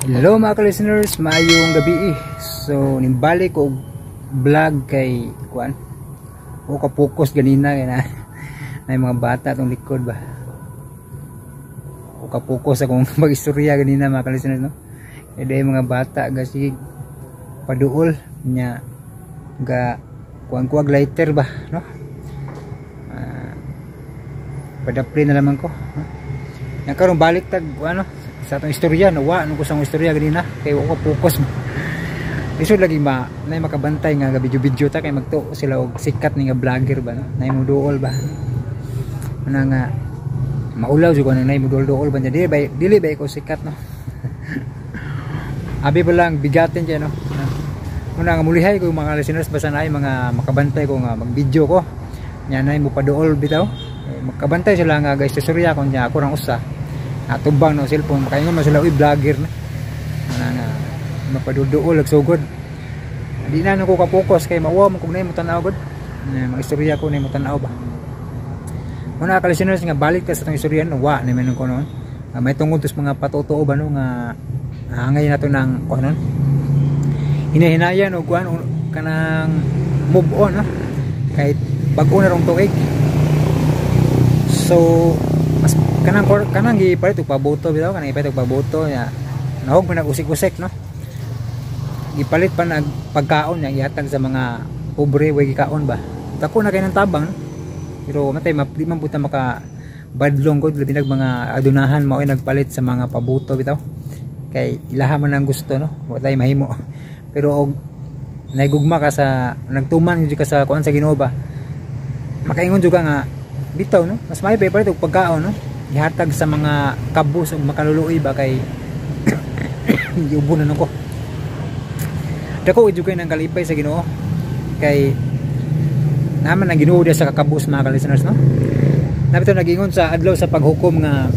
Hello, mga ka-listeners, maayong gabi. So nimbalik ko og vlog kay kuan. O ka-focus ganina kay na na mga bata tong likod ba. O ka-focus akong mag-istorya ganina, mga ka-listeners, no. Kay dahil mga bata ga sige paduol nya ga kuan kuag lighter ba, no. Padapli na lamang ko, no? Nya karon balik tag ano sa atong istorya. Nawa nung ko sa istorya ganina kay wa ko focus. Lisod lagi ma nay makabantay nga video video ta kay magtuo sila og sikat ni nga vlogger ba, no? Nay mo duol ba. Ana nga maulaw jud ko nang nay mo duol ba. Dili ba ko sikat, no? Abi ba lang bigatin kay, no? Muna nga mulihay ko, mga listeners, basta naay mga makabantay ko nga mag video ko nya nay mo paduol bitaw eh, makabantay sila nga guys istorya ko nya ako rang usa natubang no cellphone, makaingon man sila, "Uy, vlogger na." Ana nga mapaduduol ag sugod di na ko ka-focus kay mauwa man kung nay mo tan-aw gud na mga istorya ko nay mo tan-aw ba. Muna ka listeners nga balik ka sa atong istorya, no, wa ni man ko noon may tungod sa mga patotoo ba, no, nga hangay nato ng kuan nun hinahinayan og kuan kanang move on, no, kahit bag-o na rong tuig. So mas kanang kanang gipalit og paboto bitaw, kanang gipalit og paboto nya nahog man nag-usik-usik, no, gipalit pa nag pagkaon nya gihatag sa mga pobre way gikaon ba. Dako na kay ng tabang, no? Pero matay di man puta maka badlong ko labi nag mga adunahan mao ay nagpalit sa mga paboto bitaw kay ilaha man ang gusto, no, wa tay mahimo. Pero og naigugma ka sa nagtuman jud ka sa kuan sa Ginoo ba, makaingon jud ka nga bitaw, no, mas maayo pa ipalit og pagkaon, no, ihatag sa mga kabus ug makaluluoy ba kay giubo na ko. Dako jud kay nang kalipay sa Ginoo kay naman ang Ginoo sa kakabus, mga ka-listeners, no. Nabito nagingon sa adlaw sa paghukom nga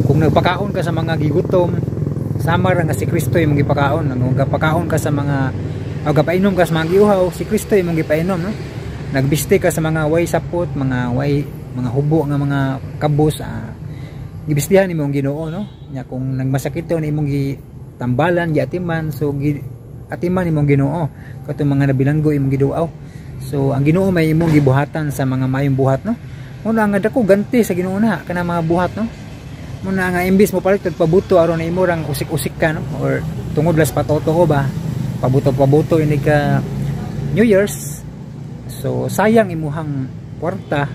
kung nagpakaon ka sa mga gigutom, sama ra nga si Kristo imong gipakaon. Kung gapakaon ka sa mga o gapainom ka sa mga giuhaw, si Kristo imong gipainom, no. Nagbiste ka sa mga way sapot, mga way mga hubo nga mga kabus, gibistihan imong Ginoo, no. Nya kung nagmasakit ni imong gitambalan, giatiman, so gi atiman imong Ginoo. Katong mga nabilanggo imong giduaw. So ang Ginoo may imong gibuhatan sa mga mayong buhat, no. Muna nga dako ganti sa Ginoo na kana mga buhat, no. Muna nga imbis mo palit og pabuto aron na imo rang usik-usik ka, no, or tungod las patotoo ba, pabuto pabuto ini ka New Year's, so sayang imuhang kwarta.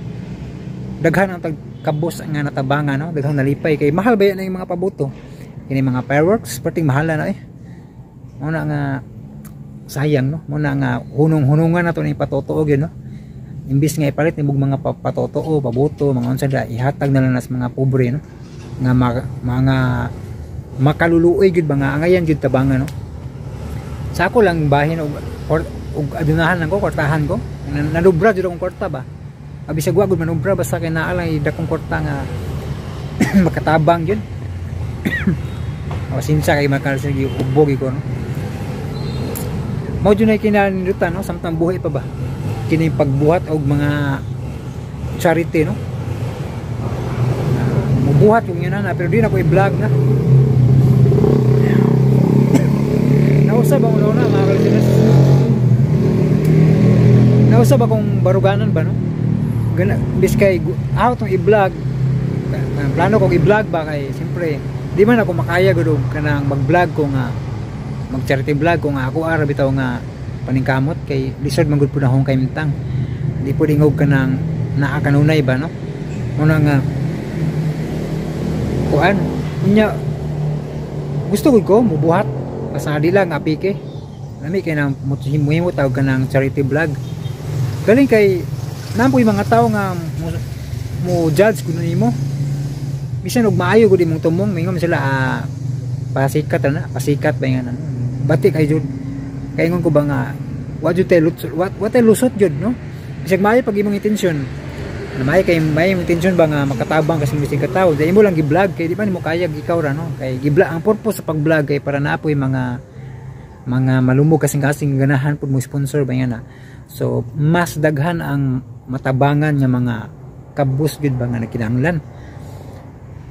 Daghan ang tagkabos nga natabangan, no, daghang nalipay kay mahal ba yan ang mga pabuto kini, mga fireworks perting mahala na eh. Muna nga sayang, no. Muna nga hunong-hunungan nato ni patotoo gyud, no. Imbis nga ipalit nimog mga patotoo, pabuto, mga unsa da, ihatag na lang nas mga pobre, no, nga mga makaluluoy gyud ba nga angayan gyud tabangan, no. Sa ako lang bahin og or, og adunahan lang ko, kwartahan ko, nanubra jud akong kwarta ba. Abi wa gud manubra, basta kay naa lang dakong kwarta nga makatabang gyud. Pasensya kay makal sige ubo ko, no. Mao jud na kinanindutan, no, samtang buhi pa ba kini pagbuhat og mga charity, no. Mubuhat kung yun na, pero di na ko i-vlog na. Nausab ang una, mga kalitiners, nausab akong baruganan ba, no. Gana bis kay ako tong i-vlog, plano kong i-vlog ba kay siyempre di man ako makaya gud og kanang mag-vlog ko nga mag charity vlog ko nga ako ara bitaw nga paningkamot kay lisod man gud pud akong kaimtang di pud ingog kanang naa kanunay ba, no. Muna nga kuan unya gusto gud ko mubuhat basta di lang apike lami kay nang muhimo tawag kanang charity vlog. Galing kay nampoy mga tao nga mo judge kuno nimo bisan og maayo gud imong tumong. Mingon sila, pasikat na, pasikat ba nga, bati kay jud. Kay ingon ko ba nga wa jud tay lusot, wa tay lusot jud, no. Bisag maayo pag imong intensyon na maayo kay may imong intensyon ba nga makatabang kasi bisag ka tawo, dai imo lang gi-vlog kay di pa nimo kaya ikaw ra, no. Kay gi-vlog, ang purpose sa pag-vlog kay para naapoy mga malumog kasing-kasing ganahan pud mo sponsor ba nga na. So mas daghan ang matabangan nga mga kabus gud ba nga nagkinahanglan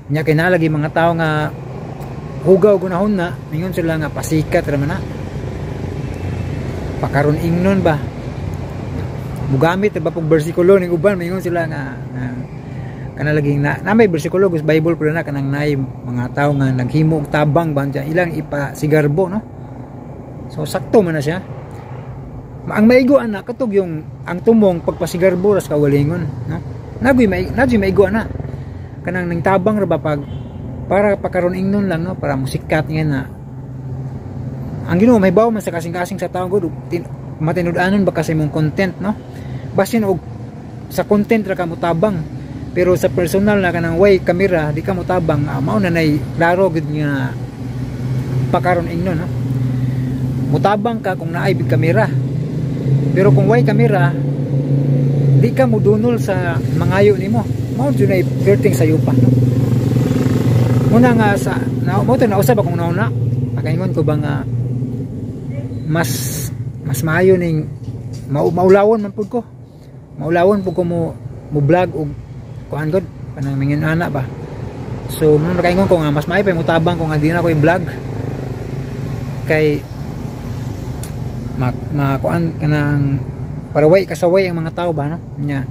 nya kay nalagi mga tao nga hugaw gunahon na, mingon sila nga pasikat ra man na. Pakaron ingnon ba? Mugamit ba pog bersikulo ning uban, mingon sila nga kana laging na may bersikulo sa Bible pero na kanang naay mga tawo nga naghimo og tabang ba diyan ilang ipasigarbo, no? So sakto man na siya. Ang maigo ana katog yung ang tumong pagpasigarbo ras kawalingon, no? Nagoy may nadyoy maigo ana. Kanang ning tabang ra ba pag para pakaron ingnon lang, no, para musikat nga na. Ang Ginoo may bawo man sa kasing-kasing sa tawo gud, matinud-anon ba kasi mong content, no? Basin og sa content ra ka motabang, pero sa personal na kanang way kamera di ka motabang, mao na nay klaro gud nga pakaron ingnon, no? Mutabang ka kung naay big kamera, pero kung way kamera di ka mudunol sa mangayo nimo, mao jud nay flirting sa yupa, no? Muna nga sa na mo to nausab akong nauna, pakaingon ko ba nga mas mas maayo ning maulawon man pud ko, maulawon pud ko mo mo vlog og kuan gud kanang mingin ana ba. So nung nakaingon ko nga mas maayo pa mutabang ko nga di na ko i-vlog kay ma kuan kanang para way kasaway ang mga tao ba, no? Nya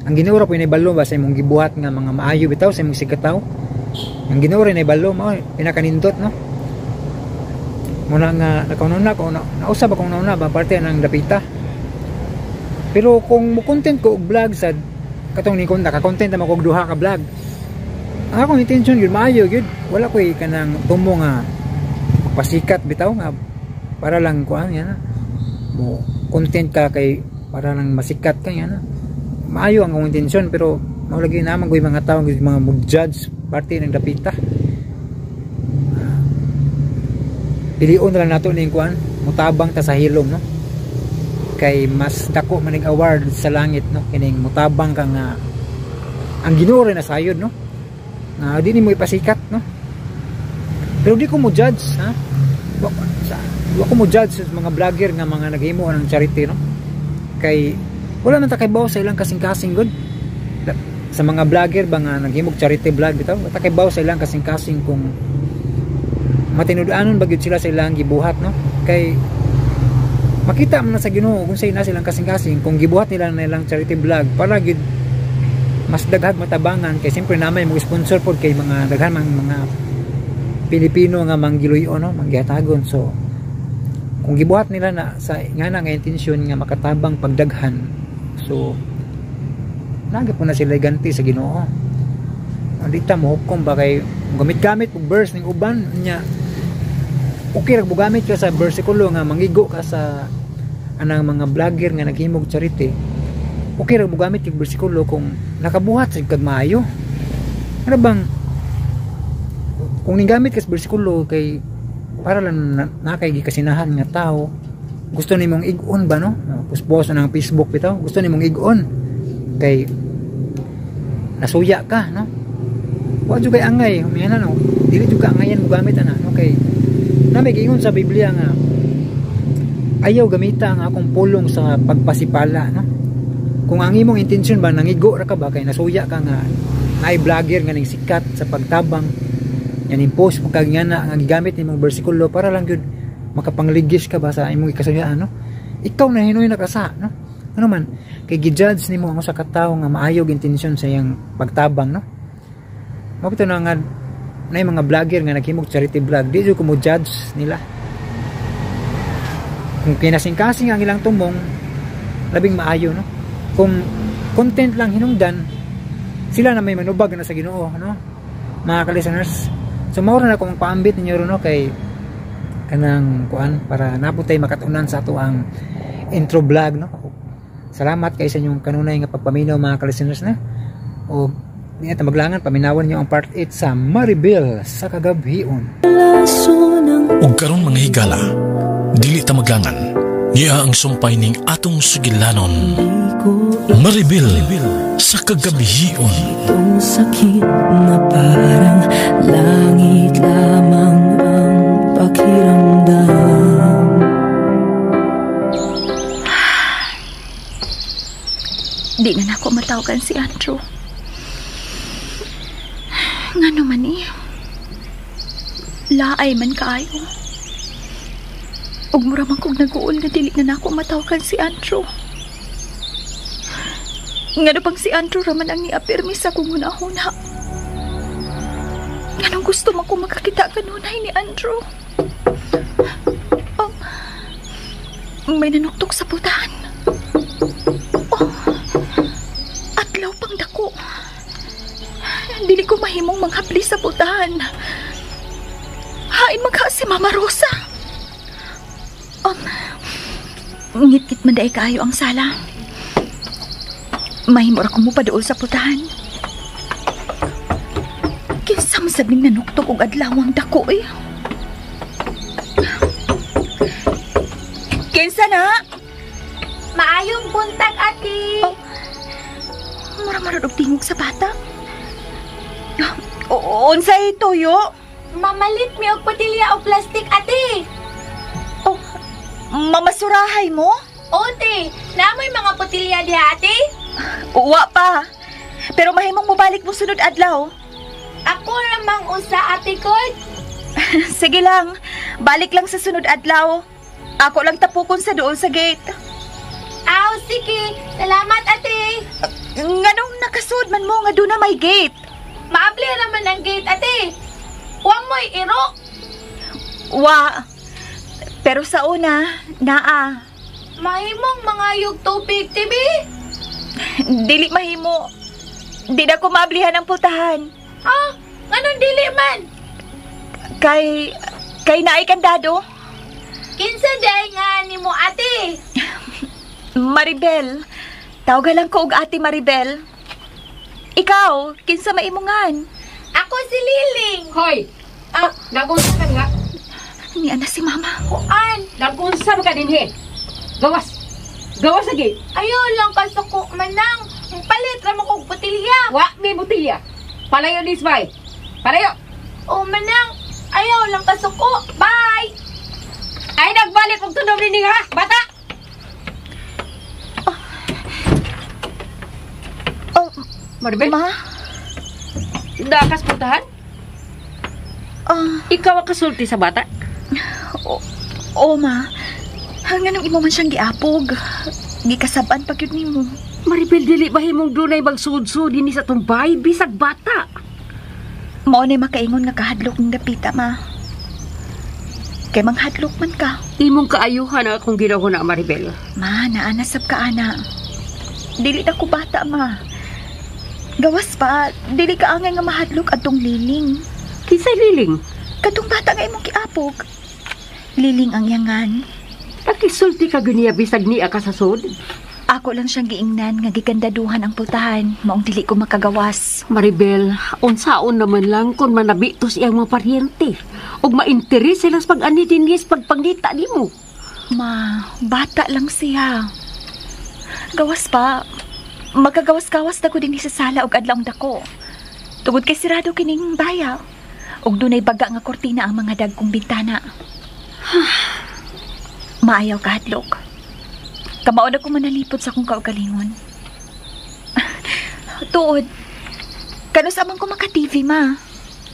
ang Ginoo ra po inibalo ba sa imong gibuhat nga mga maayo bitaw sa imong sigataw. Ang Ginoo ra inibalo mao pinakanindot, no? Muna nga nakaununa ko na, nausab akong nauna ba parte ng dapita. Pero kung mo content ko og vlog sad katong ni kon naka-content naman ko og duha ka vlog. Ang akong intention gyud maayo gyud, wala koy kanang tumo nga pasikat bitaw nga para lang kuan yan na. Mo content ka kay para lang masikat ka yan na. Maayo ang akong intensyon pero mao lagi naman koy mga tawo mga mo-judge parte ng dapita. Pilion na lang nato ning kuan, mutabang ta sa hilom, no? Kay mas dako man ning award sa langit, no? Kining mutabang ka nga ang Ginoo ra na sayod, no? Nga di nimo ipasikat, no? Pero di ko mo judge, ha? Wa ko mo judge sa mga vlogger nga mga naghimo ng charity, no? Kay wala man ta kay sa ilang kasing-kasing gud. Sa mga vlogger ba nga naghimog charity vlog bitaw, wa ta kay sa ilang kasing-kasing kung matinud-anon ba gyud sila sa ilang gibuhat, no? Kay makita man na sa Ginoo kung sa ina silang kasing-kasing kung gibuhat nila na ilang charity vlog para gyud mas daghag matabangan kay siyempre na may mo sponsor pod kay mga daghan mang mga Pilipino nga manggiluy-on, no, manggihatagon. So kung gibuhat nila na sa nga na nga intensyon nga makatabang pagdaghan, so naga po na sila ganti sa Ginoo. Di ta mo hukom ba kay gamit-gamit og verse ning uban nya okay ra gamit ka sa bersikulo nga mangigo ka sa anang mga vlogger nga naghimog charity, okay ra gamit yung bersikulo kung nakabuhat sa kag maayo. Ano bang kung ninggamit ka sa bersikulo kay para lang nakay gikasinahan nga tao, gusto nimong ig-on ba, no? Puspos na ng Facebook bitaw, gusto nimong ig-on kay nasuya ka, no? Wa jud kay angay humiyana, no? Dili jud ka angayan mo gamit ana, no? Kay na may giingon sa Biblia nga ayaw gamita ang akong pulong sa pagpasipala, no? Kung ang imong intensyon ba nangigo ra ka ba kay nasuya ka nga naay vlogger nga ning sikat sa pagtabang yan post mo kag nga na nga gigamit nimong bersikulo para lang gyud makapangligis ka ba sa imong ikasuyaan, no? Ikaw na hinuy nakasa, no? Ano man kay gi-judge nimo ang usa ka tawo nga maayog intensyon sa iyang pagtabang, no? Mao bitaw na nga na mga vlogger nga naghimog charity vlog, di jud ko mo judge nila. Kung kinasing-kasing ang ilang tumong, labing maayo, no? Kung content lang hinungdan, sila na may manubag na sa Ginoo, no? Mga ka-listeners, so mao ra na akong paambit ninyo ron, no? Kay kanang kuan para naputay makatunan sa ato ang intro vlog, no? Salamat kay sa inyong kanunay nga pagpaminaw, mga ka-listeners, na. O di na maglangan, paminawan niyo ang part 8 sa Maribel sa Kagabhion. Ug karon mga higala, dili ta maglangan. Niya ang sumpay ning atong sugilanon. Maribel sa Kagabhion. Itong sakit na parang langit lamang ang pakiramdam. Di na nako matawagan si Andrew. Nga naman eh. Laay man kaayo. Ug mura man kog naguol nga dili na nako matawgan si Andrew. Ngano pang si Andrew raman ang niapirmi sa akong hunahuna. Nganong gusto man ko makakita kanunay ni Andrew. May nanuktok sa putahan. Oh, adlaw pang dako. Dili ko mahimong manghapli sa putahan. Hain magha si Mama Rosa. Ngit-ngit man daay kaayo ang sala. Mahimo ra ko mo paduol sa putahan. Kinsa man sabing nanuktok og adlaw ang dako eh. Kinsa na? Maayong buntag, ate. Oh, mura-mura og tingog sa bata. Unsay tuyo? Mamalit mi og patilya o plastic, ate. Oh, mamasurahay mo? Ote, naamoy mga patilya diha, ate? Uwa pa. Pero mahimong mobalik mo sunod adlaw. Ako ramang usa, ate ko. Sige lang. Balik lang sa sunod adlaw. Ako lang tapukon sa dool sa gate. Aw, sige. Salamat, ate. Nganong nakasud man mo nga doon na may gate? Maabli raman ang gate, ate. Wa mo'y iro. Wa. Pero sa una, naa. Mahimong mga yug tubig, tibi. Dili mahimo. Di na ko maablihan ang pultahan. Ah, nganong dili man? Kay naay kandado. Kinsa day nga nimo, ate? Maribel. Tawga lang ko og Ate Maribel. Ikaw, kinsa maimungan? Ako si Liling. Hoy! Ah, nagunsa ka nga? Niya na si Mama. Kuan. Nagunsa ka dinhi? Gawas. Gawas lagi. Ayaw lang kasuko manang. Palit ra mo kog botilya. Wa may botilya. Palayo dis bay. Palayo. O manang, ayaw lang kasuko. Bye. Ay nagbalik og tunom nini ha, bata. Oh, Maribel. Ma. Dakas putahan? Ikaw ang kasulti sa bata? Oo, ma. Nganong imo man siyang giapog? Gikasab-an pa gyud nimo. Maribel, dili ba himong dunay magsud-sud dinhi sa tumbay bisag bata? Mao nay makaingon nga kahadlok ng dapita, ma. Kay manghadlok man ka. Imong kaayuhan ang akong ginahuna, Maribel. Ma, naanasab ka, ana. Dili na ko bata, ma. Gawas pa, dili ka angay nga mahadlok adtong Liling. Kinsay Liling? Katong bata nga imong giapog. Liling ang yangan. Nakisulti ka guniya bisag niya ka sa sud? Ako lang siyang giingnan nga gikandaduhan ang pultahan. Maong dili ko makagawas. Maribel, unsaon naman lang kung manabi to siyang mga paryente. Ug mainteres sila sa pag-ani dinhi sa pagpangita nimo. Ma, bata lang siya. Gawas pa. Magkagawas-gawas na ko dinhi sa sala og adlawng dako. Tungod kay sirado kining baya. Ug dunay baga nga kortina ang mga dagkong bintana. Maayaw kahadlok. Kamao na ko manalipod sa akong kaugalingon. Tuod, kanus amang ko maka-TV, ma?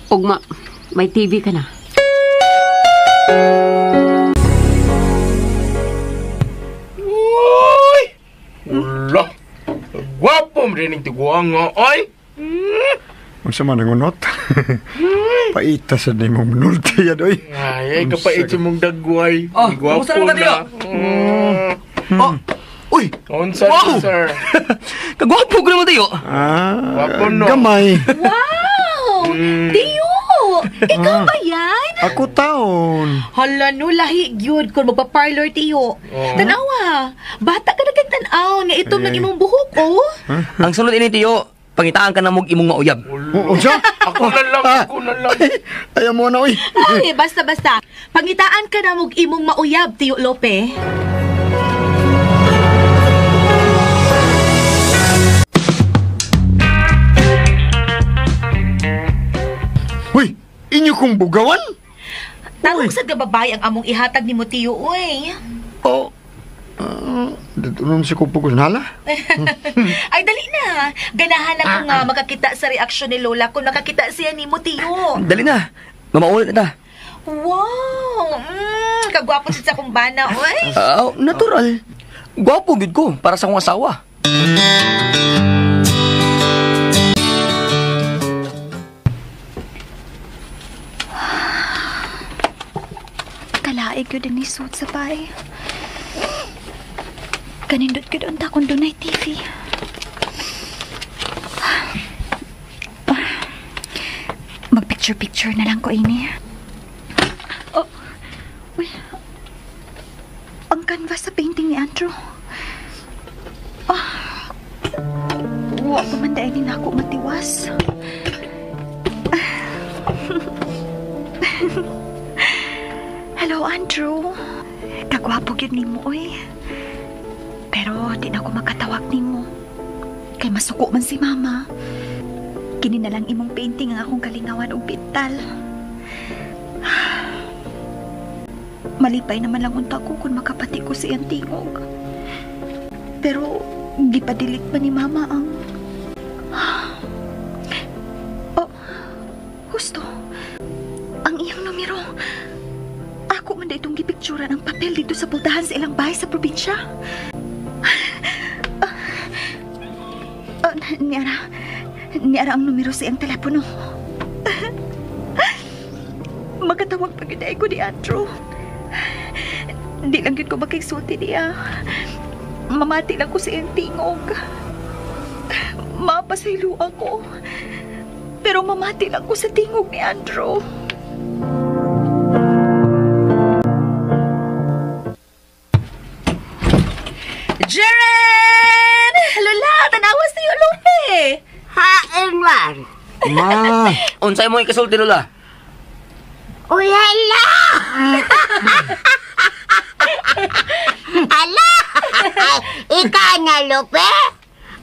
Ugma, may TV ka na. Uy! Ula! Gwapo mo rin ang tiguang nga, ay! Unsa man ang unot? Paita sa ni mong nulti yan, oy. Ay, kapait sa mong dagway. Oh, gwapo kumusta naman ka, Tiyo? Oh, uy! Unsa, Wow! sir? Kagwapo ko naman, Tiyo! Ah, Gwapo, no? Gamay. Wow! Tiyo! Ikaw ba yan? Ako taon. Hala no, lahi gyud kung magpa-parlor, Tiyo. Tanawa, bata ka na kag tan-aw nga itom ng imong buhok, oh. Ang sunod ini, Tiyo, pangitaan ka na mong imong nga uyab. Unsa? Ako na lang, ako na lang. Ayaw mo na, oy. Ay, basta basta. Pangitaan ka na mong imong mauyab, Tiyo Lope. Uy, inyo kong bugawan? Tarong sa gababay ang among ihatag ni mo, Tiyo, uy. Oh. Dito si Kupo hala? Ay, dali na. Ganahan ako nga makakita sa reaksyon ni Lola kung nakakita siya ni mo, Tiyo. Dali na. Mamaulit na ta. Wow! Kagwapo siya sa akong bana, oy. Natural. Gwapo gid ko para sa akong asawa. Kalaig yun din ni suit sa bay. Kanindot ko doon ta kung dunay TV. Mag-picture-picture na lang ko ini. Oh, uy. Ang canvas sa painting ni Andrew. Ah, wa pa man dahil ni nako matiwas. Hello, Andrew. Kagwapo gyud nimo, oy. Pero di na ako makatawag nimo. Kay masuko man si Mama. Kini na lang imong painting ang akong kalingawan og pintal. Malipay naman lang unta ko kung makapati ko sa iyang tingog. Pero gipadilit pa ni Mama ang... Oh, husto. Ang iyang numero. Ako man itong gipicturan ang papel dito sa pultahan sa ilang bahay sa probinsya. Niara ang numero sa iyang telepono. Makatawag pa gyud ko ni Andrew. Di lang gyud ko makigsulti niya. Mamati lang ko sa iyang tingog. Mapasaylo ako. Pero mamati lang ko sa tingog ni Andrew. Jeren! Lola, tanawa sa'yo, Lupe! Hain man! Ma! Unsay mo ikasulti, Lola? Uy, hala! Hala! Ika na, Lupe!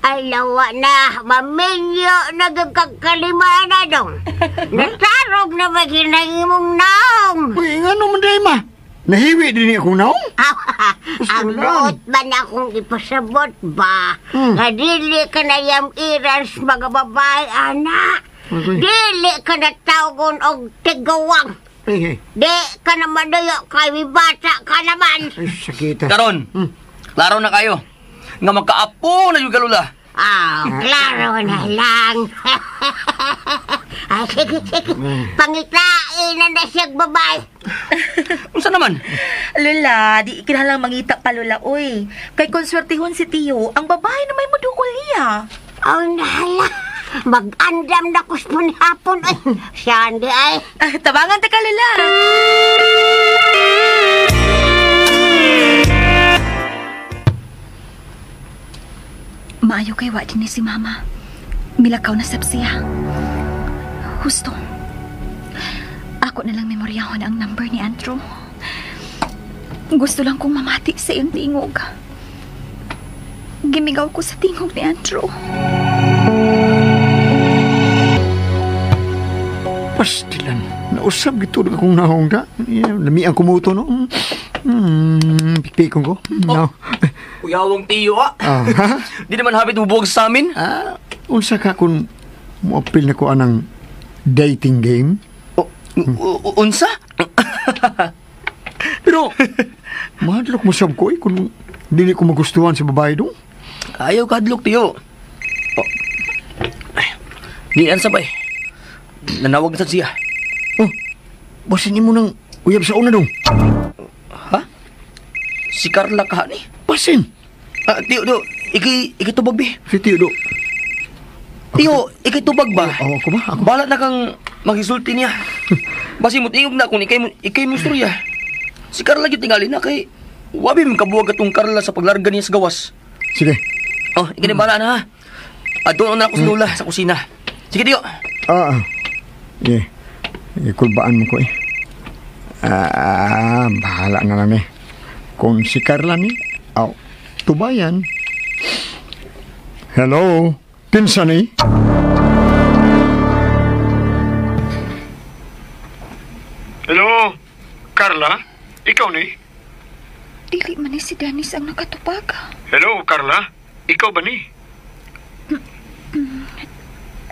Alawa na, maminyo nagkakakalima na dong. Natarog na ba ginang imong naong? Uy, nga naman day, ma. Nahiwi din akong naong? Ang buot man akong ipasabot ba? Nga dili ka na yamiran sa mga babae, anak. Dili ka na tawgon og tigawang. Di ka na madayo kay bata ka naman. Ay, sakita. Karon, klaro na kayo. Nga magkaapo na yung kalula. Ah, klaro na lang. Ay, sige, sige. Pangitain na na siyang babae. Unsa naman? Lola, di kinahanglang mangita pa, Lola, oy. Kay konswertihon si Tiyo, ang babae na may mudukol niya. Oh, nahala. Mag-andam na kuspon hapon. Ay, siya hindi ay. Tabangan ta ka, Lola. Maayo kay wa din ni si Mama. Milakaw na sab siya. Husto. Ako na lang memoryahon ang number ni Andrew. Gusto lang kong mamati sa iyong tingog. Gimigaw ko sa tingog ni Andrew. Pastilan. Nausap gito na akong naong da. Lami ang kumuto, no? Pikpikong ko. No. Uyawang tiyo, ah. Di naman hapit mubuwag sa amin. Ah, unsa ka kung muapil na ko anang dating game? Unsa? Pero, mahadlok mo sab ko eh, kung dili ko magustuhan sa babae dong. Ayaw kadlok, tiyo. Oh. Di an sabay. Nanawag na sad siya. Oh, basin mo nang uyab sa una dong. Ha? Si Carla ka ni? Basin! Tiyo, tiyo, ikitubag bi. Si Tiyo, do. Tiyo, ikitubag ba? Oh, ako ba? Ako. Balat na kang magisulti niya. Basi mo tingog na kung ikay mo istorya. Si Carla gyud tingali na kay wabi man kabuwag atong Carla sa paglarga niya sa gawas. Sige. Oh, ikinibala na ha. Doon na ako sa Lola sa kusina. Sige, Tiyo. Ah. Yeah. Ikulbaan mo ko eh. Ah, bahala na lang eh. Kung si Carla ni, aw, tubayan. Hello, kinsa ni? Hello, Carla? Ikaw ni? Dili man ni si Dennis ang nakatupag. Hello, Carla? Ikaw ba ni?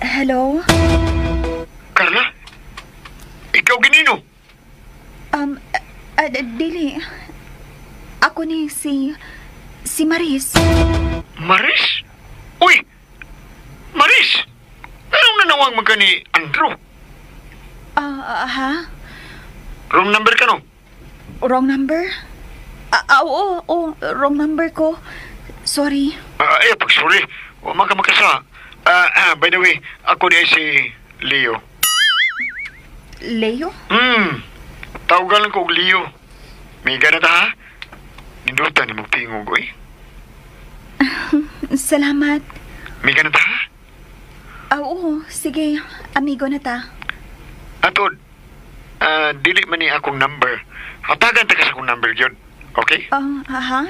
Hello? Carla? Ikaw ginino? Dili. Ako ni si Maris. Maris? Uy! Maris! Anong nanawag man ka ni Andrew? Ha? Wrong number ka no? Wrong number? Oo, wrong number ko. Sorry. Ay, pag-sorry. Huwag man ka makasa. By the way, ako di ay si Leo. Leo? Tawagan lang ko og Leo. May gana ta ha? Nindutan ni magtingog, oy. Salamat. May gana ta ha? Oo, sige. Amigo na ta. Atod, dili man ni akong number. Hatagan ta ka sa akong number yun. Okay? Aha.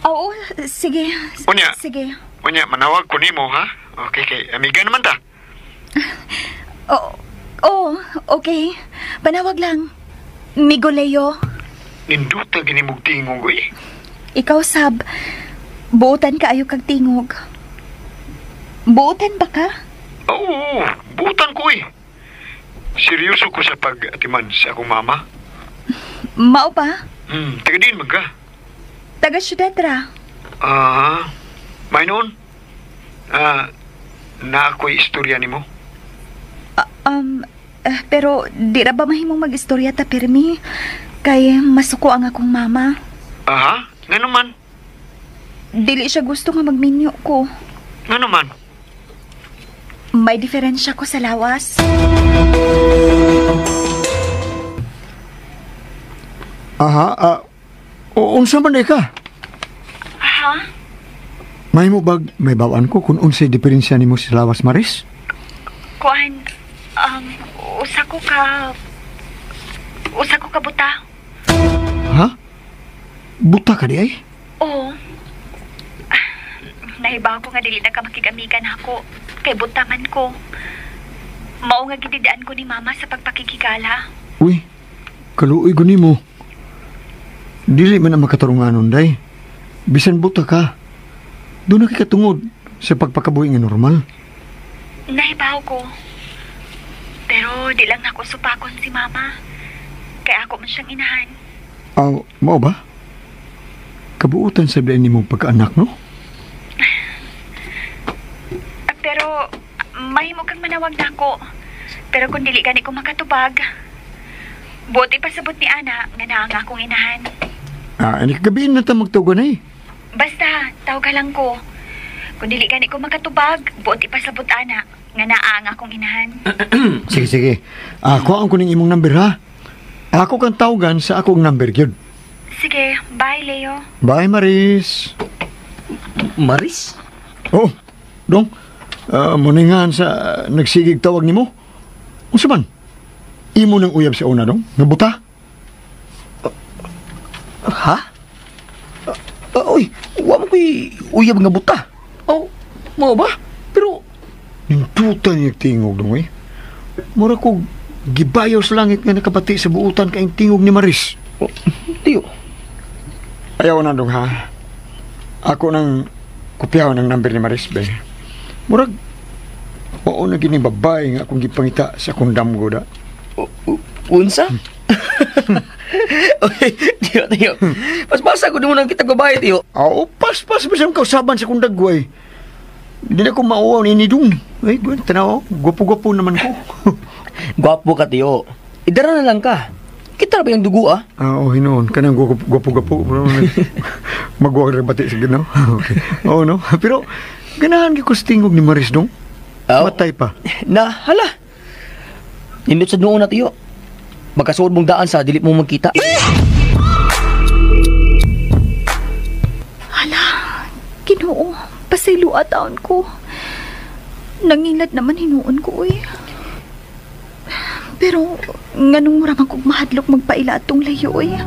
Oo, sige. Unya. Sige. Unya, manawag ko nimo ha? Okay, kay amiga naman ta. Oo, okay. Panawag lang. Migo Leo. Ninduta gini mong tingog, oy. Ikaw, Sab. Buotan ka ayo kag tingog. Buotan ba ka? Oo, buotan ko, eh. Seryoso ko sa pag-atiman sa akong mama. Mao pa? Taga din man ka. Taga syudad ra. May noon? Na ako'y istorya nimo? Pero di ra ba mahimong mag-istorya ta pirmi? Kay masuko ang akong mama. Aha, ngano man? Dili siya gusto nga magminyo ko. Ngano man? May diferensya ko sa lawas. Aha, unsa man ka? Aha? May mo bag, may bawaan ko kung unsay diferensya nimo sa lawas, Maris? Kuan, usa ko ka buta. Ha? Buta ka di ay? Oo. Nahibaw ko nga dili na ka makigamigan ako. Kay buta man ko. Mao nga gididaan ko ni mama sa pagpakikigala. Uy, kaluoy ko nimo. Dili man ang makatarunganon, day. Bisan buta ka. Doon na kikatungod sa pagpakabuhi nga normal. Nahibaw ko. Pero di lang ako supakon si mama. Kaya ako man siyang inahan. Mao ba? Kabuutan sa bilain nimong pagkaanak, no? Pero mahimo kang manawag na ako. Pero kung dili gani ko makatubag, buti pasabot ni Ana nga naa nga akong inahan. Ani kagabiin na ta magtugon eh. Basta, tawag lang ko. Kung dili gani ko makatubag, buti pasabot ana nga naa nga akong inahan. Sige, sige. Kuhaan ko ning imong number ha. Ako kang tawagan sa akong number gyud. Sige, bye Leo. Bye Maris. Maris? Oh, dong. Muningan sa nagsigig tawag nimo. Unsa man? Imo nang uyab sa una dong? Nabuta? Ha? Uy, wa mo ko'y uyab nga buta. Oh, mao ba? Pero nintutan niya tingog dong eh. Mura ko gibayaw sa langit nga nakabati sa buutan kaing tingog ni Maris. Oh, tiyo. Ayaw na dong ha. Ako nang kopyaw ng number ni Maris be. Murag oo na gini babae nga akong gipangita sa akong damgo da. Unsa? Uy, tiyo, tiyo. Paspasa ko mo nang kita babae, tiyo. Oo, paspas ba siyang kausaban sa akong dagway. Hindi na ko mauaw ni Nidong. Ay, gwen, tanaw, gwapo-gwapo naman ko. Gwapo ka, tiyo. Idara na lang ka. Kita ba yung dugo, ah? Oo, hinoon. Kanang gwapo-gwapo. Magwag rin bati sa gano'n. Okay. Oo, no? Pero, ganahan ko sa tingog ni Maris, dong. Matay pa. Na, hala. Nindot sa noon na, tiyo. Magkasuod mong daan sa dili mo magkita. Hala, Ginoo, pasayloa taon ko. Nangilad naman hinuon ko, eh. Pero, nganong mura man kog mahadlok magpaila atong layo, eh.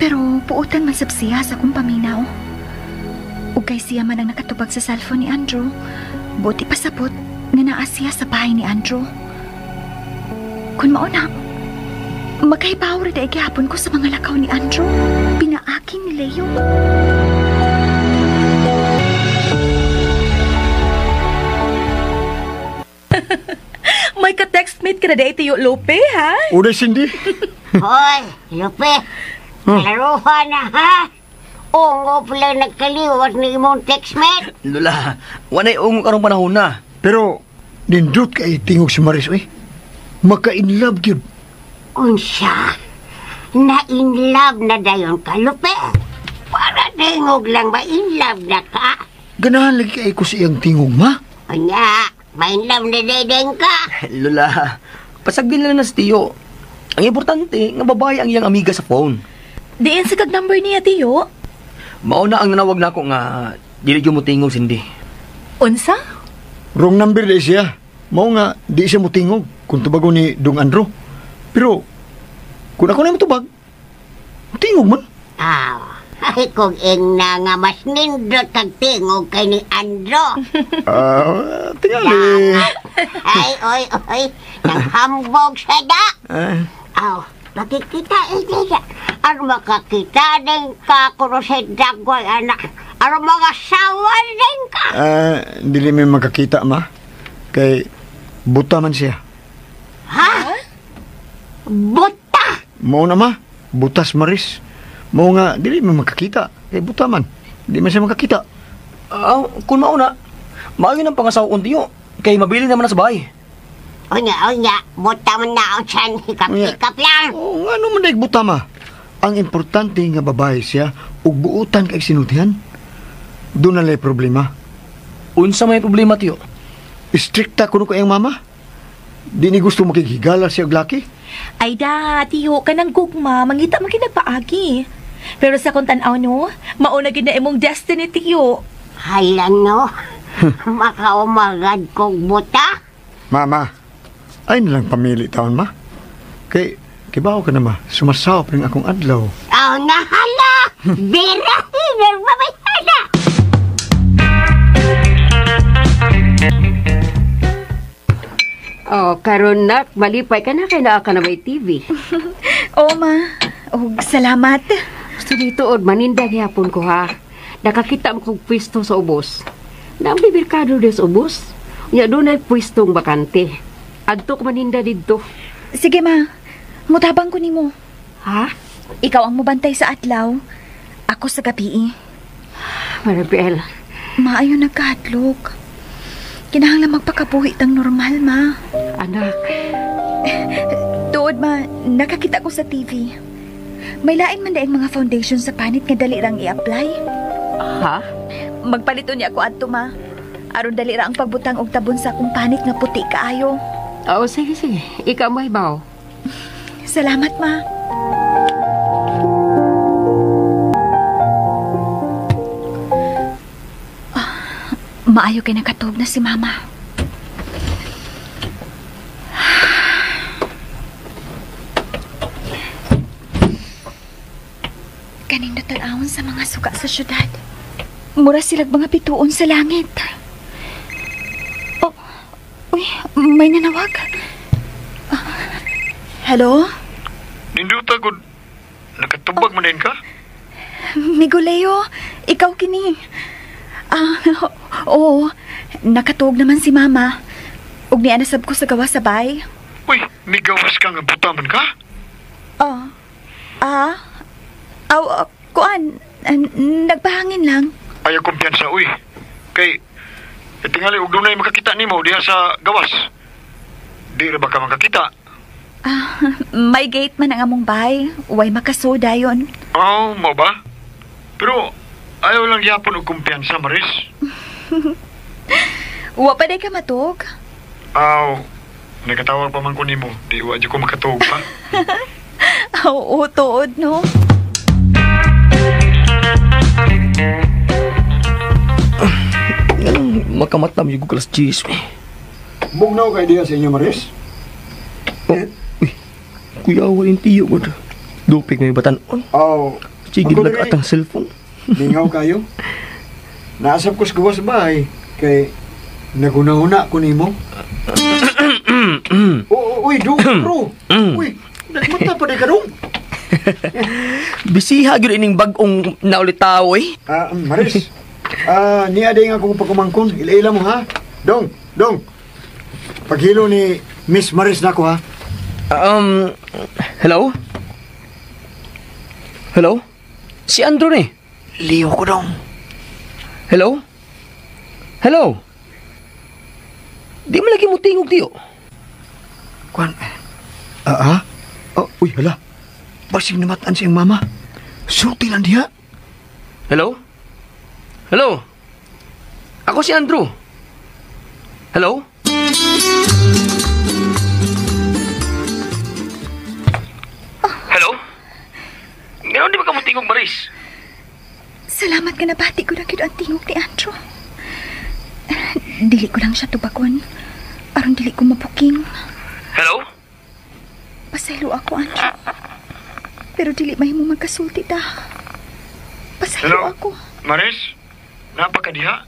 Pero, puotan man sab siya sa akong paminaw. Ug kay siya man ang nakatubag sa cellphone ni Andrew, buti pasabot nga naa siya sa bahay ni Andrew. Kun mao na, makahibaw ra dai gihapon ko sa mga lakaw ni Andrew, pinaaki ni Leo. May ka-textmate ka na dahil Tiyo Lupe, ha? Uday, Cindy. Hoy, Lupe. Laruhan na, ha? Ungop lang nagkaliwat ni imong textmate. Lola, wanay ungok karong panahon na. Pero, nindot kay tingog si Maris, uy. Maka-in love gyud. Unsa? Na-in love na dayon ka, Lupe? Para tingog lang ba in love na ka? Ganahan lagi kay ko sa iyang tingog, ma. Unya, ma-in love na dayon ka. Lola, pasagdin lang na si Tiyo. Ang importante, nga babae ang iyang amiga sa phone. Diin sa kag number niya, Tiyo. Mauna ang nanawag nako nga dili gyud mo tingog, Cindy. Unsa? Wrong number di siya. Mao nga, di siya motingog kung tubago ni Dong Andro. Pero, kung ako na motubag, tingog man. Ah, ay kung ing na nga mas nindot kag tingog kay ni Andro. Tingali. Ay, oy, oy, nanghambog sa da. Aw, makikita eh, aron makakita din ka kuno sa dagway, anak. Aron mga sawa din ka. Dili may makakita, ma. Kay buta man siya. Ha? Buta? Mao na, ma. Butas, Maris. Mao nga, dili may makakita. Kay buta man. Di man siya makakita. Kung mauna, maayo ng pangasawa kong tiyo. Kay mabili naman na sa bahay. Unya, unya, buta man na ang siyan. Hikap-hikap lang. Oo, nga naman daig buta, ma. Ang importante nga babae siya, ug buutan kay sinultihan. Doon na lay problema. Unsa may problema, tiyo? Strikta kuno ko iyang mama. Di ni gusto makighigala siya og laki. Ay da, Tiyo, kanang gugma, mangita man kinagpaagi. Pero sa kung tan-aw, no, mauna gid na imong destiny, Tiyo. Hala, no. Makaumagad kong buta. Mama, ay nalang pamili taon, ma. Kay, kibaw ka na, ma. Sumasaw pa rin akong adlaw. Aw na, hala! Birahin ang mamayana! Oh, karon nak, malipay ka na kay naa ka na may TV. Oo, ma. Og salamat. Gusto dito, od maninda gihapon ko ha. Nakakita mo kong pwesto sa ubos. Naang merkado des ubos. Nya dunay pwestong bakante. Adto ko maninda didto. Sige, ma. Mutabang ko nimo. Ha? Ikaw ang mubantay sa adlaw. Ako sa gabi. Maribel. Maayo nagkahadlok. Kinahanglan magpakabuhi tang normal, ma. Anak. Tuod, ma. Nakakita ko sa TV. May lain man daing mga foundation sa panit nga dali rang i-apply. Ha? Magpalito niya ako adto, ma. Aron dali ra ang pagbutang og tabon sa akong panit nga puti kaayo. Oo, sige, sige. Ikaw may baw. Salamat, ma. Maayo kay nakatog na si mama. Kaning tan-awon sa mga suka sa syudad. Mura silag mga bituon sa langit. Oh, uy, may nanawag. Hello? Ninduta ko, nakatubag man din ka? Migoleo, ikaw kini. Oo, nakatuog naman si mama. Ug nianasab ko sa gawas sa bay. Uy, migawas ka nga buta man ka? Kuan, nagpahangin lang. Ayaw kumpiyansa, uy. Kay, tingali, ug dunay makakita nimo diha sa gawas. Di ra ba ka makakita? May gate man ang among bay. Way makasoda yon. Oh, mo ba? Pero, ayaw lang yapon og kumpiyansa, Maris. Wa pa day ka matug? Aw, nagkatawag pa man ko nimo. Di wa jud ko makatuog pa. Oo, tuod, no? Nganong makamatam yung alas 10, eh. Bugnaw kay diha sa inyo, Maris? Oh, uy, kuya, walin tiyo ko. Dupig may batanon. Aw, Sige, nag-atang cellphone. Lingaw kayo. Naasap ko sa gawas bahay. Kay nagunahuna ko nimo. Uy, dong, bro. Uy, nagmata pa di ka dong. Bisiha gyud ining bag-ong naulitaw eh. Maris. Niya day nga akong pagkumangkon. Ila-ila mo ha. Dong, dong. Paghilo ni Miss Maris na ako ha. Hello? Hello? Si Andrew ni. Leo ko dong. Hello? Hello? Di mo lagi mo tingog, Tiyo. Kwan. Oh, uy, hala. Basig namatan siyang mama. Sulti lang diha. Hello? Hello? Ako si Andrew. Hello? Hello? Ganoon di ba ka mo tingog, Maris? Salamat ka na bati ko na gyud ang tingog ni Andrew. Dili ko lang siya tubagon. Aron dili ko mabuking. Hello? Pasaylo ako, Andrew. Pero dili mahimo magkasulti ta. Pasaylo Hello? ako. Maris? Napa ka diha?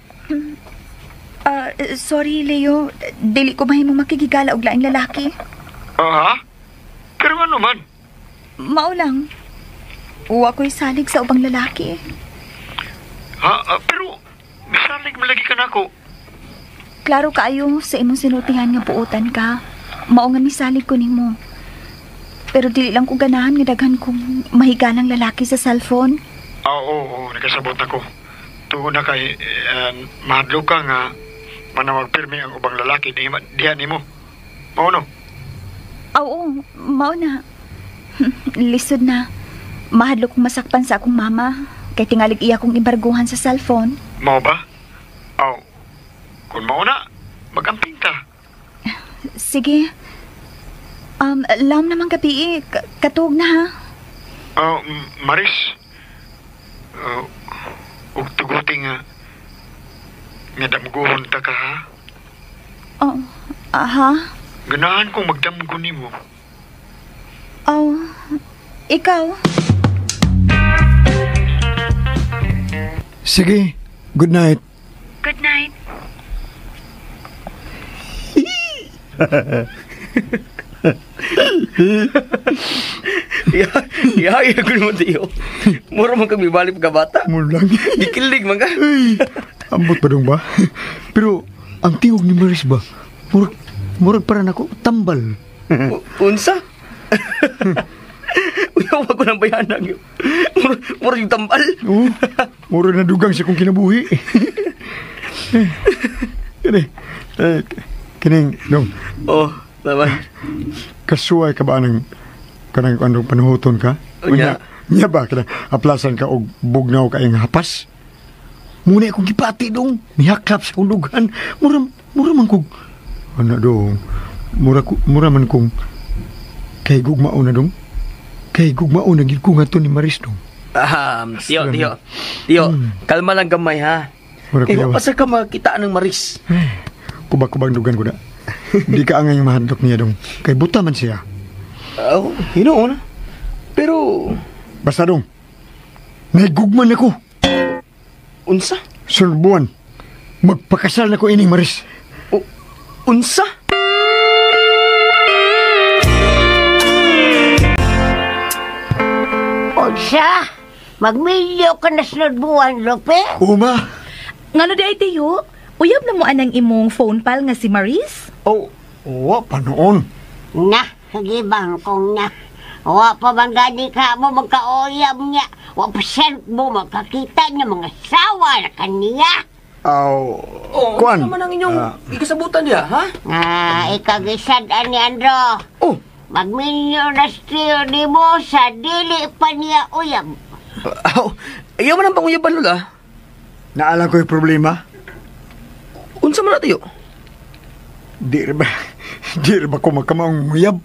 Sorry, Leo. Dili ko mahimo makigigala og laing lalaki. Ha? Pero ano man? Mao lang. Uwa ko'y salig sa ubang lalaki. Ha? Pero misalig malagi ka na ako. Klaro kaayo sa imong sinultihan nga buotan ka. Mao nga misalig ko nimo. Pero dili lang ko ganahan nga daghan kong mahigalang lalaki sa cellphone. Oo, nakasabot ako. Tungod na kay mahadlok ka nga manawag pirmi ang ubang lalaki diha nimo. Mao no? Oo, mao na. Lisod na. Mahadlok kong masakpan sa akong mama. Kay tingalig iya kong imbarguhan sa cellphone. Mao ba? Aw, kung mao na, magamping ta. Sige. Lam naman gabi eh. Katuog na ha. Maris. Ug tuguti nga damguhon ta ka ha. Oh, aha. Ganahan kong magdamgo nimo. Oh, ikaw? Sige, good night. Good night. Ya, ya, mo Tiyo. Mura man kag mibalik pagkabata. Mura lang. Gikilig man ka. Ay, ambot pa dong ba? Pero ang tingog ni Maris ba? Murag para nako tambal. Unsa? Uyaw ako ng bayanag. Murag yung tambal. Oo. Murag na dugang sa kong kinabuhi. Kini, kining, dong. Oh, tama. Kasuway ka ba ng kanang anong panuhuton ka? Unya. Nya ba? Kanang aplasan ka og bugnaw ka iyang hapas? Muna akong gipati dong. Nihaklap sa akong dughan. Mura man kong, ano dong, mura man kong kay gugmao na dong. Kay gugmao na gid ko nga to ni Maris dong. Tiyo, kalma lang gamay ha. Kay pasa ka makita ng Maris. Kubak-kubang dugan ko na. Di ka angay mahadlok niya dong. Kay buta man siya. Oh, hinoon. Pero basta dong. Naigugman ako. Unsa? Sunod buwan. Magpakasal na ko ining Maris. Unsa? Unsa? Magmilyo ka na sunod buwan, Lupe? Uma. Ngano di ay, Tiyo? Uyab na mo anang imong phone pal nga si Maris? Oh, wa pa noon. Na, gibang kong na. Wa pa man gani ka mo magkauyab niya. Wa pa sent mo magkakita niya mga sawa na kaniya. Aw, kuan. Ano man ang inyong ikasabutan niya, ha? Ikagisad-an ni Andro. Oh. Magminyo na still ni mo sa dili pa niya uyab. Aw, ayaw man ang panguyaban, Lola. Naalam ko yung problema. Unsa man na, Tiyo? Di ba ko magkamaong uyab?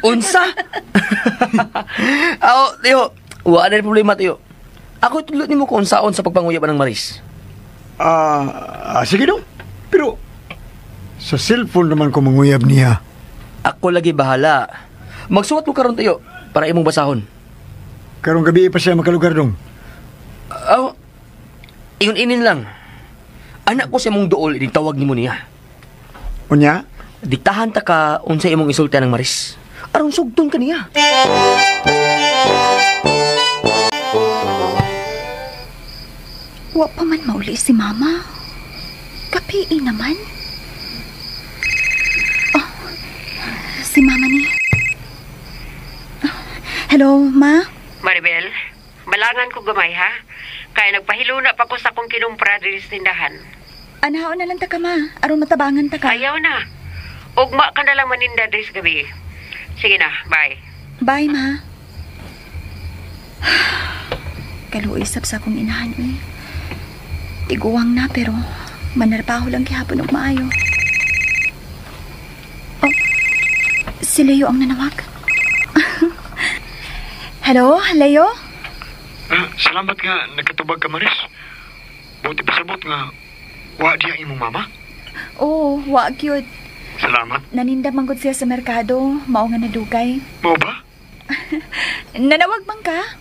Unsa? Aw, Tiyo, wala na problema, Tiyo. Ako itulot nimo kung unsaon sa pagpanguyaban ng Maris. Sige dong. Pero sa cellphone naman ko manguyab niya. Ako lagi bahala. Magsuwat mo karon, Tiyo, para imong basahon. Karong gabi pa siya makalugar dong. Aw, ingon-inin lang. Anak ko sa imong duol, inig tawag nimo niya. Unya? Diktahan ta ka unsa imong isulti ng Maris. Aron sugton ka niya. Wa pa man mauli si Mama. Kapiin naman. Oh. Hello, ma? Maribel, balangan ko gamay ha. Kaya nagpahiluna pa ko sa akong kinumpra diri sa tindahan. Anaon na lang ta ka, ma. Aron matabangan ta ka. Ayaw na. Ugma ka na lang maninda diri sa gabi. Sige na, bye. Bye, ma. Kaluoy sab sa akong inahan, uy. Tiguang na pero manarbaho lang gihapon og maayo. Oh, si Leo ang nanawag. Hello, Leo? Salamat nga nagkatubag ka, Maris. Buti pasabot nga wa diya imong mama. Oo, wa gyud. Salamat. Naninda man gud siya sa merkado, mao nga nadugay. Mao ba? Nanawag man ka?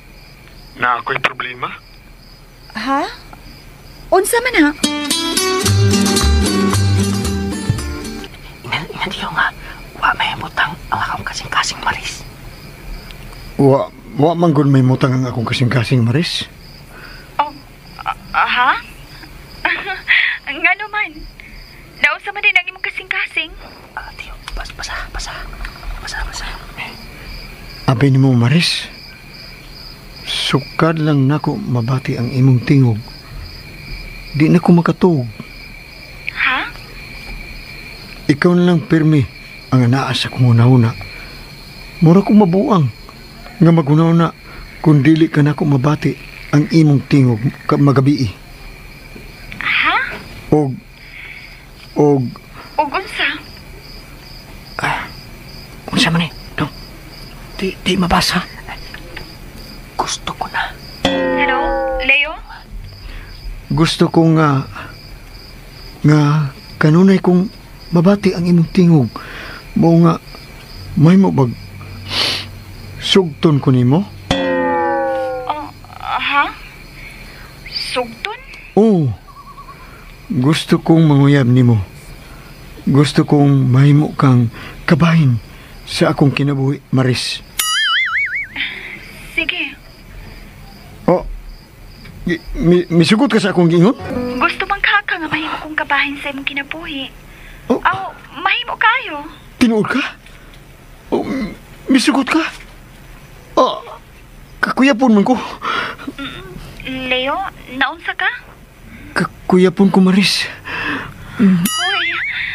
Na ako'y problema. Ha? Unsa man ha? Ina diyo nga, wa may butang ang akong kasing-kasing, Maris. Wa man gud may mutang ang akong kasing-kasing, Maris. Oh, ha? Ngano man? Naunsa man din ang imong kasing-kasing? Tiyo, basa. Abi nimo, Maris. Sukad lang nako mabati ang imong tingog. Di na ko makatuog. Ha? Ikaw na lang pirmi ang anaa sa kong una-una. Mura ko mabuang nga maguna-una kung dili ka nako mabati ang imong tingog magabii. Ha? Og Og unsa? Unsa man eh? Dong, di mabasa. Gusto ko na. Hello, Leo? Gusto ko nga kanunay kong mabati ang imong tingog. Mao nga may mo bag sugton ko nimo? Oh, ha? Sugton? Oo. Gusto kong manguyab nimo. Gusto kong mahimo kang kabahin sa akong kinabuhi, Maris. Sige. Oh, misugot ka sa akong giingon? Gusto man ka nga mahimo kong kabahin sa imong kinabuhi. Oh. Aw, mahimo kayo. Tinuod ka? Oh, misugot ka? Oh, kakuyapon man ko. Leo, naunsa ka? Kakuyapon ko, Maris. Hoy,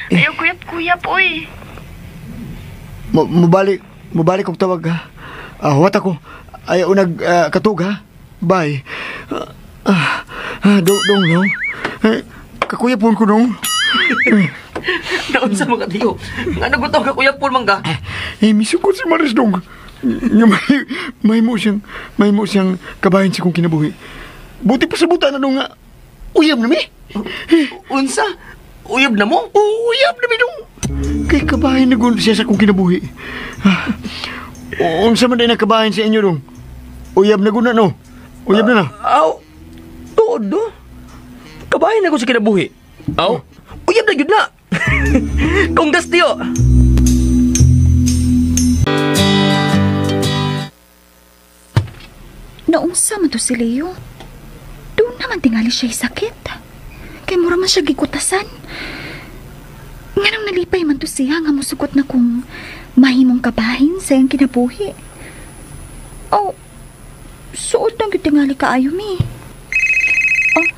ayaw kuyap-kuyap, oy. Mabalik kong tawag, ha? Huwat ako. Ayaw nag katug, ha? Bye. Dong, no? Eh, kakuyapon ko, dong. Naunsa mga tiyo. Nga nagutaw ka kuyapon man ka? Eh, misugot si Maris, dong. Nga may mo siyang kabahin sa kong kinabuhi. Buti pa sa buta na dong nga. Uyab na mi. Unsa? Uyab na mo? Uyab na mi, dong. Kay kabahin na gun siya sa kong kinabuhi. Unsa man din ang kabahin sa inyo, dong? Uyab na gun na, no? Uyab na na. Aw, tuod, do? Kabahin na ko sa kinabuhi. Aw, uyab na yun na. Konggas, tiyo. Naunsa man to si Leo. Doon naman tingali siya sakit. Kay mura man siya gikutasan. Nganong nalipay man to siya nga musugot na kung mahimong kabahin sa iyang kinabuhi. Oh, suot nang tingali kaayo mi. Oh,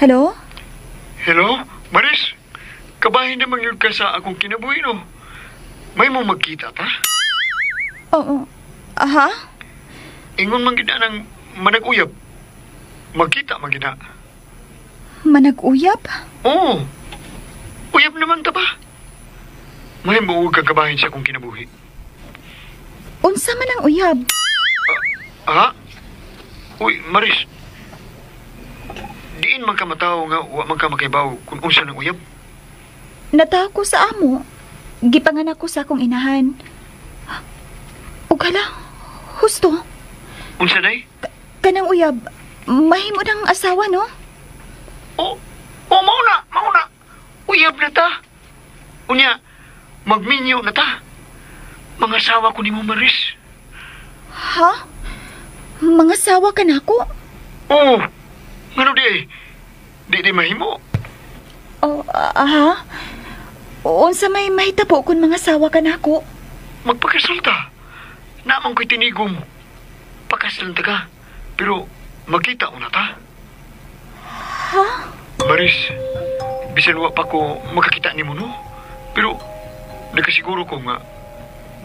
hello? Hello, Maris? Kabahin naman yun ka sa akong kinabuhi, no? May mo magkita, ta? Oo. Aha? Ingon man gina ng manag-uyab. Magkita man gina. Manag-uyab? Oo. Uyab naman ta ba? May mo ka kabahin sa akong kinabuhi. Unsa man ang uyab? Ha? Uy, Maris. Diin man ka matawo nga wa man ka makaibaw kung unsa nang uyab. Natawo ko sa amo. Gipanganak ko sa akong inahan. Ug hala, husto. Unsa day? Kanang uyab, mahimo ng asawa, no? Oh, mao na. Uyab na ta. Unya, magminyo na ta. Mga asawa ko nimo, Maris. Ha? Mga asawa ka na ako? Oo. Ngano di ay? Di mahimo. Oh, aha. Unsa may mahitabo kung mga asawa ka na ako? Magpakasal ta. Naman ko'y tinigom. Pakaslan ta ka. Pero makita mo na ta. Ha? Maris, bisan wa pa ko makakita nimo no. Pero nakasiguro ko nga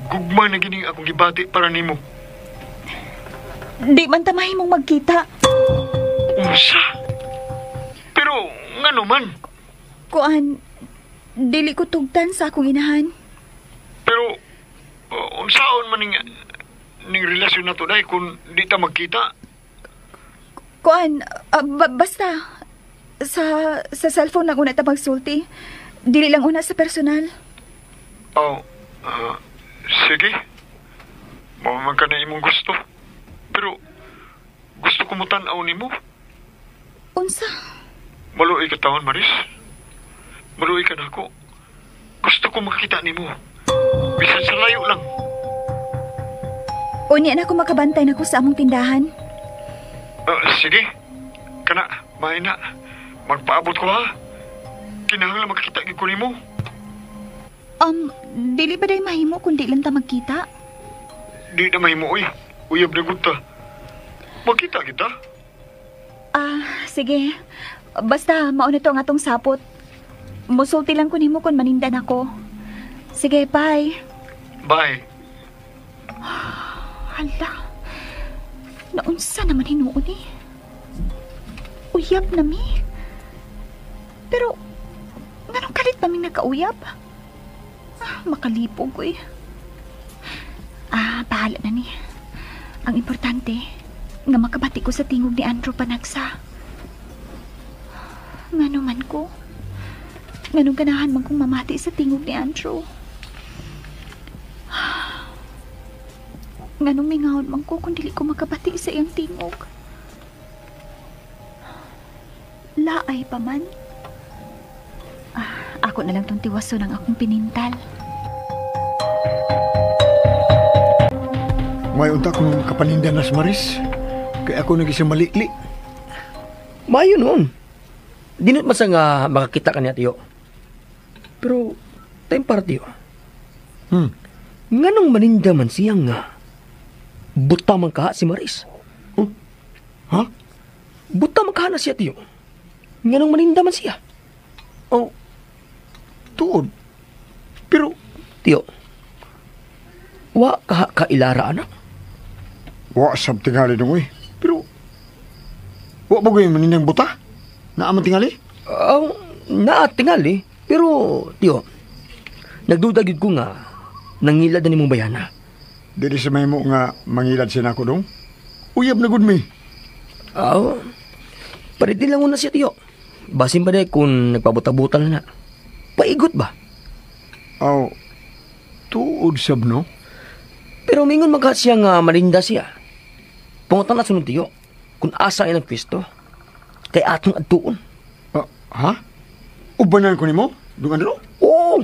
gugma na gining akong gibati para nimo. Di man ta mahimong magkita. Unsa? Pero ngano man? Kuan, dili ko tugtan sa akong inahan. Pero unsaon man ning relasyon nato day kung di ta magkita? Kuan, basta sa cellphone lang una ta magsulti. Dili lang una sa personal. Oh, sige. Mao man ka na imong gusto. Pero gusto ko mo tan-aw nimo. Unsa? Maluoy ka taon, Maris. Maluoy ka na ako. Gusto ko makita nimo. Bisan sa layo lang. Unya na ako makabantay na ko sa among tindahan. Sige. Kana, maay na. Magpaabot ko ha. Kinahanglan makakita gyud ko nimo. Dili ba day mahimo kung di lang ta magkita? Di na mahimo oy. Uyab na gud ta. Magkita kita? Sige. Basta mao na to ang atong sapot. Musulti lang ko nimo kung manindan ako. Sige, bye. Bye. Hala. Naunsa naman hinuon eh. Uyab na mi. Pero, nganong kalit pa mi nagkauyab? Makalipog ko eh. Bahala na ni. Ang importante, nga makabati ko sa tingog ni Andrew Panagsa. Ngano man ko. Nganong ganahan man kong mamati sa tingog ni Andrew. Nganong mingahon man ko kung dili ko makabati sa iyang tingog. Laay pa man. Ako na lang tong tiwaso ng akong pinintal. May unta kong kapaninda nas Maris. Kaya ako nag-isang malikli. Mayo noon. Dinot man sa nga makakita ka niya, tiyo. Pero, time para, tiyo. Nganong maninda man siya nga buta man ka si Maris. Ha? Buta man ka na siya, tiyo. Nganong maninda man siya. Oh, tuod. Pero, tiyo, wa ka kailara, anak. Wa sab tingali dong, eh. Pero, wa ba kayo manindang buta? Naaman tingali? Naa tingali. Pero, tiyo, nagduda gyud ko nga nangilad na nimong bayana. Dili sa may mo nga mangilad siya nako dong. Uyab na gud mi. Paritin lang una siya, tiyo. Basin pa de kung nagpabuta-buta na na. Paigot ba? Tuod sab no? Pero mingon magka siya nga malinda siya. Pangutan na sunod, tiyo, kung asa ilang pwesto, kay atong adtuon. Ha? Ubanan ko nimo? Dung Andrew? Oo!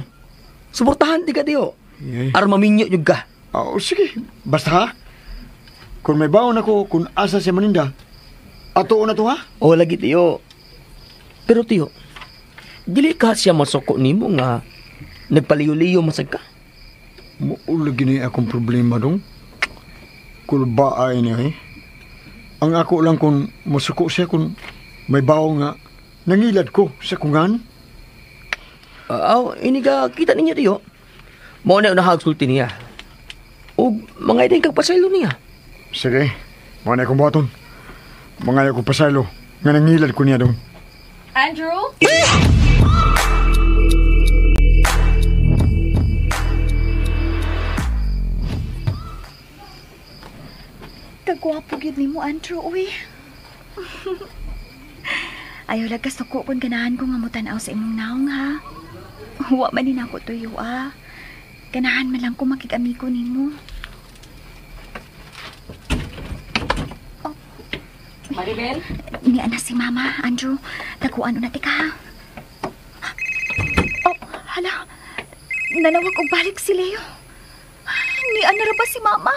Suportahan di ka, tiyo. Yeah. Aron maminyo jud ka. Sige, basta ha? Kung may baon ako, kung asa siya maninda, atuon na to ha? Oo, lagi, tiyo. Pero tiyo, dili ka siya masuko nimo nga nagpaliyo-liyo masag ka. Muulagi ni akong problema dong. Kulba ay niya eh. Ang ako lang kung masuko siya kung may baon nga nangilad ko sa kungan. Ini ka kita ninyo tiyo. Mao na nahagsulti niya. O mga ideng kag pasaylo niya. Sige, mao na akong buhaton. Mga akong pasaylo nga nangilad ko niya dong. Andrew? Kagwapo gyud nimo, Andrew, uy. Ayaw lang kasuko kung ganahan ko nga mutan-aw sa imong naong, ha? Wa man din ako tuyo, ah. Ganahan man lang ko makig-amigo nimo. Oh. Maribel? Niya na si Mama, Andrew. Taguan una tika, ha? Oh, hala. Nanawag og balik si Leo. Niya na ra ba si Mama?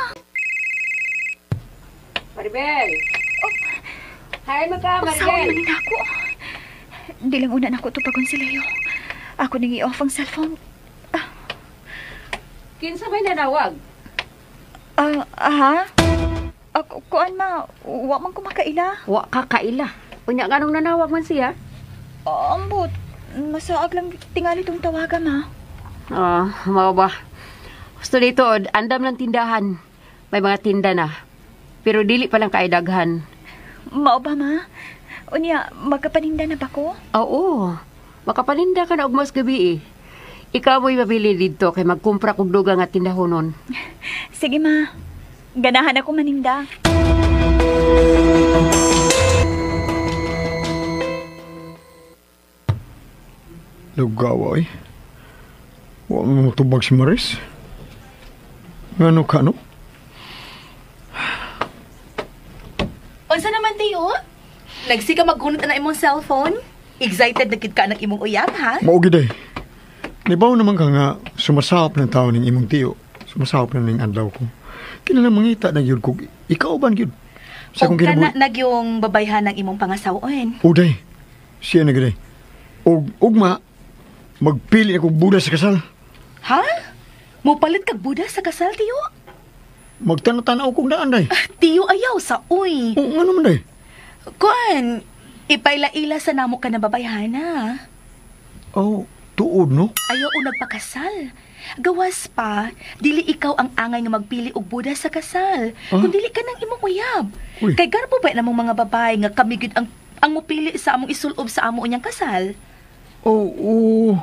Maribel! Oh. Hi, maka, Maribel! Usaon man ako. Di lang una na ako tupagon si Leo. Ako nang i-off ang cellphone. Kinsa may nanawag? Ha? Kuan ma, wa man ko makaila. Wa ka kaila. Unya nganong nanawag man siya? Ambot, masaag lang tingali tong tawaga ma. Mao ba? Gusto dito, andam ng tindahan. May mga tinda na. Pero dili pa lang kaidaghan. Mao ba ma? Unya, magkapaninda na ba ko? Oo. Makapaninda ka na og mas gabi eh. Ikaw mo'y mabili dito kay magkumpra kog dugang nga tindahonon. Sige ma. Ganahan ako maninda. Lugawa eh. Wa mo tubag si Maris. Ngano ka no? Unsa naman tiyo? Nagsika maggunot na imong cellphone? Excited na gid ka ng imong uyab, ha? Mao gid eh. Nibaw naman ka nga sumasahop ng tao ning imong tiyo. Sumasahop na ning adlaw ko. Kinahanglan mangita na gyud kog ikaw ban gyud. Sa akong Og kana kinabuhi. nagyong babayhan ng imong pangasaw-on. Uday. Siya na gid eh. Og ugma magpili akong buda sa kasal. Ha? Mupalit kag buda sa kasal, tiyo? Magtanaw-tanaw kong daan day. Tiyo ayaw sa uy. O ngano man day? Kuan, ipaila-ila sa namo ka na babayhana. Oh, tuod no? Ayaw o nagpakasal. Gawas pa, dili ikaw ang angay nga magpili og buda sa kasal. Ah? Kung dili ka nang imong uyab. Uy. Kay garbo ba namong mga babae nga kami gyud ang mupili sa among isulob sa amo unyang kasal? Oh, oh.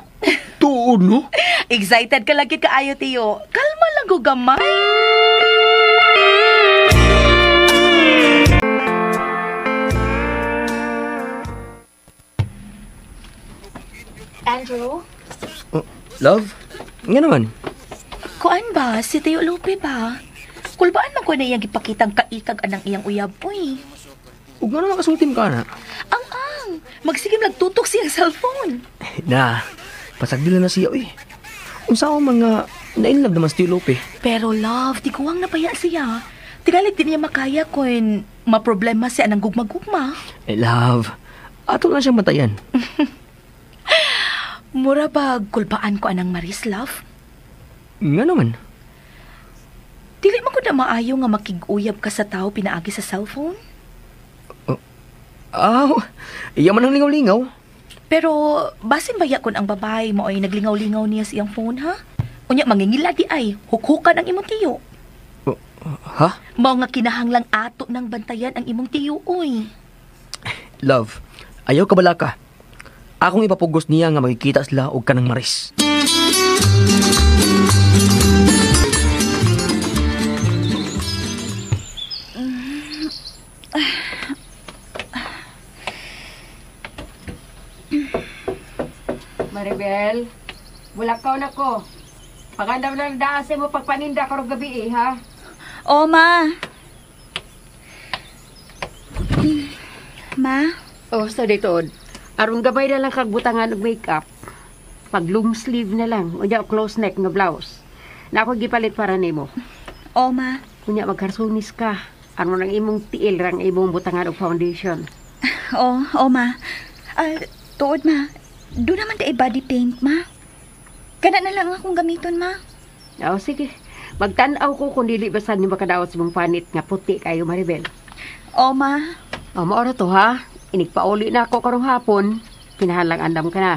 Tuod no? Excited ka lagi kaayo tiyo. Kalma lang ko gamay. Andrew? Oh, love? Nga naman. Kuan ba? Si Teo Lupe ba? Kulbaan man ko na iyang gipakitang kaikag anang iyang uyab, uy. Ug nga naman kasultim ka na. Ang-ang! Magsigim nagtutok siyang cellphone. Na, pasagdila na siya, uy. Unsa ako mga na-inlove naman si Tio Lupe. Pero love, di kuwang napaya siya. Tingalig di niya makaya kung maproblema siya ng gugma-gugma. Eh, love, ato lang siyang matayan. Mura ba kulbaan ko anang Maris, love? Nga naman. Dili man ko na maayo nga makig-uyab ka sa tao pinaagi sa cellphone. Aw, iya man ang lingaw-lingaw. Pero basin baya kun ang babae mo ay naglingaw-lingaw niya sa iyang phone, ha? Unya mangingila di ay, hukhukan ang imong tiyo. Ha? Mao nga kinahanglang ato ng bantayan ang imong tiyo, uy. Love, ayaw ka bala ka. Akong ipapugos niya nga magkikita sila og kanang Maris. Maribel, bulakaw na ko. Pagandam na daan sa mo pagpaninda karong gabi eh, ha? O, ma. Ma? Oh, sa dito. Aron gabay na lang kag butangan og makeup. Pag long sleeve na lang, unya close neck nga blouse. Na ako gipalit para nimo. O, ma. Unya magkarsunis ka. Aron ang imong tiil rang imong butangan og foundation. O, o, ma. Tuod, ma. Doon naman tayo body paint, ma. Kana na lang akong gamiton, ma. Oh, sige. Magtan-aw ko kung dili basta ni makadaot sa mong panit nga puti kayo, Maribel. O, ma. O, maora to, ha? Inigpauli na ako karong hapon. Kinahalang andam ka na.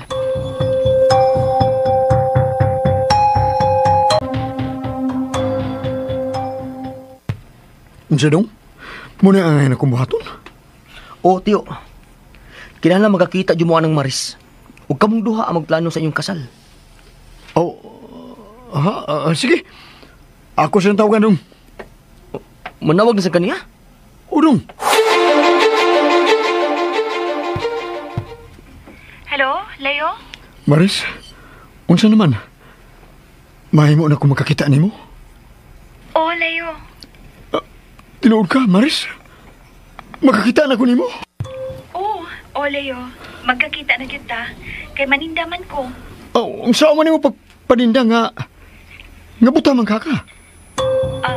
Unsa dong? Muna ang akong buhaton. O, tiyo. Kinahanglan magkakita jud mo anang Maris. Ug kamong duha ang magplano sa inyong kasal. Oh, ha, sige. Ako siyang tawagan dong. Manawag na sa kaniya? O dong. Hello, Leo? Maris, unsa naman? Mahimo na ko makakita nimo? O, Leo. Tinuod ka, Maris? Makakita na ko nimo? Oo, o, Leo. Magkakita na kita. Kay manindaman ko. Oh, unsa man nimo pagpaninda nga nga buta man ka ka? Ha?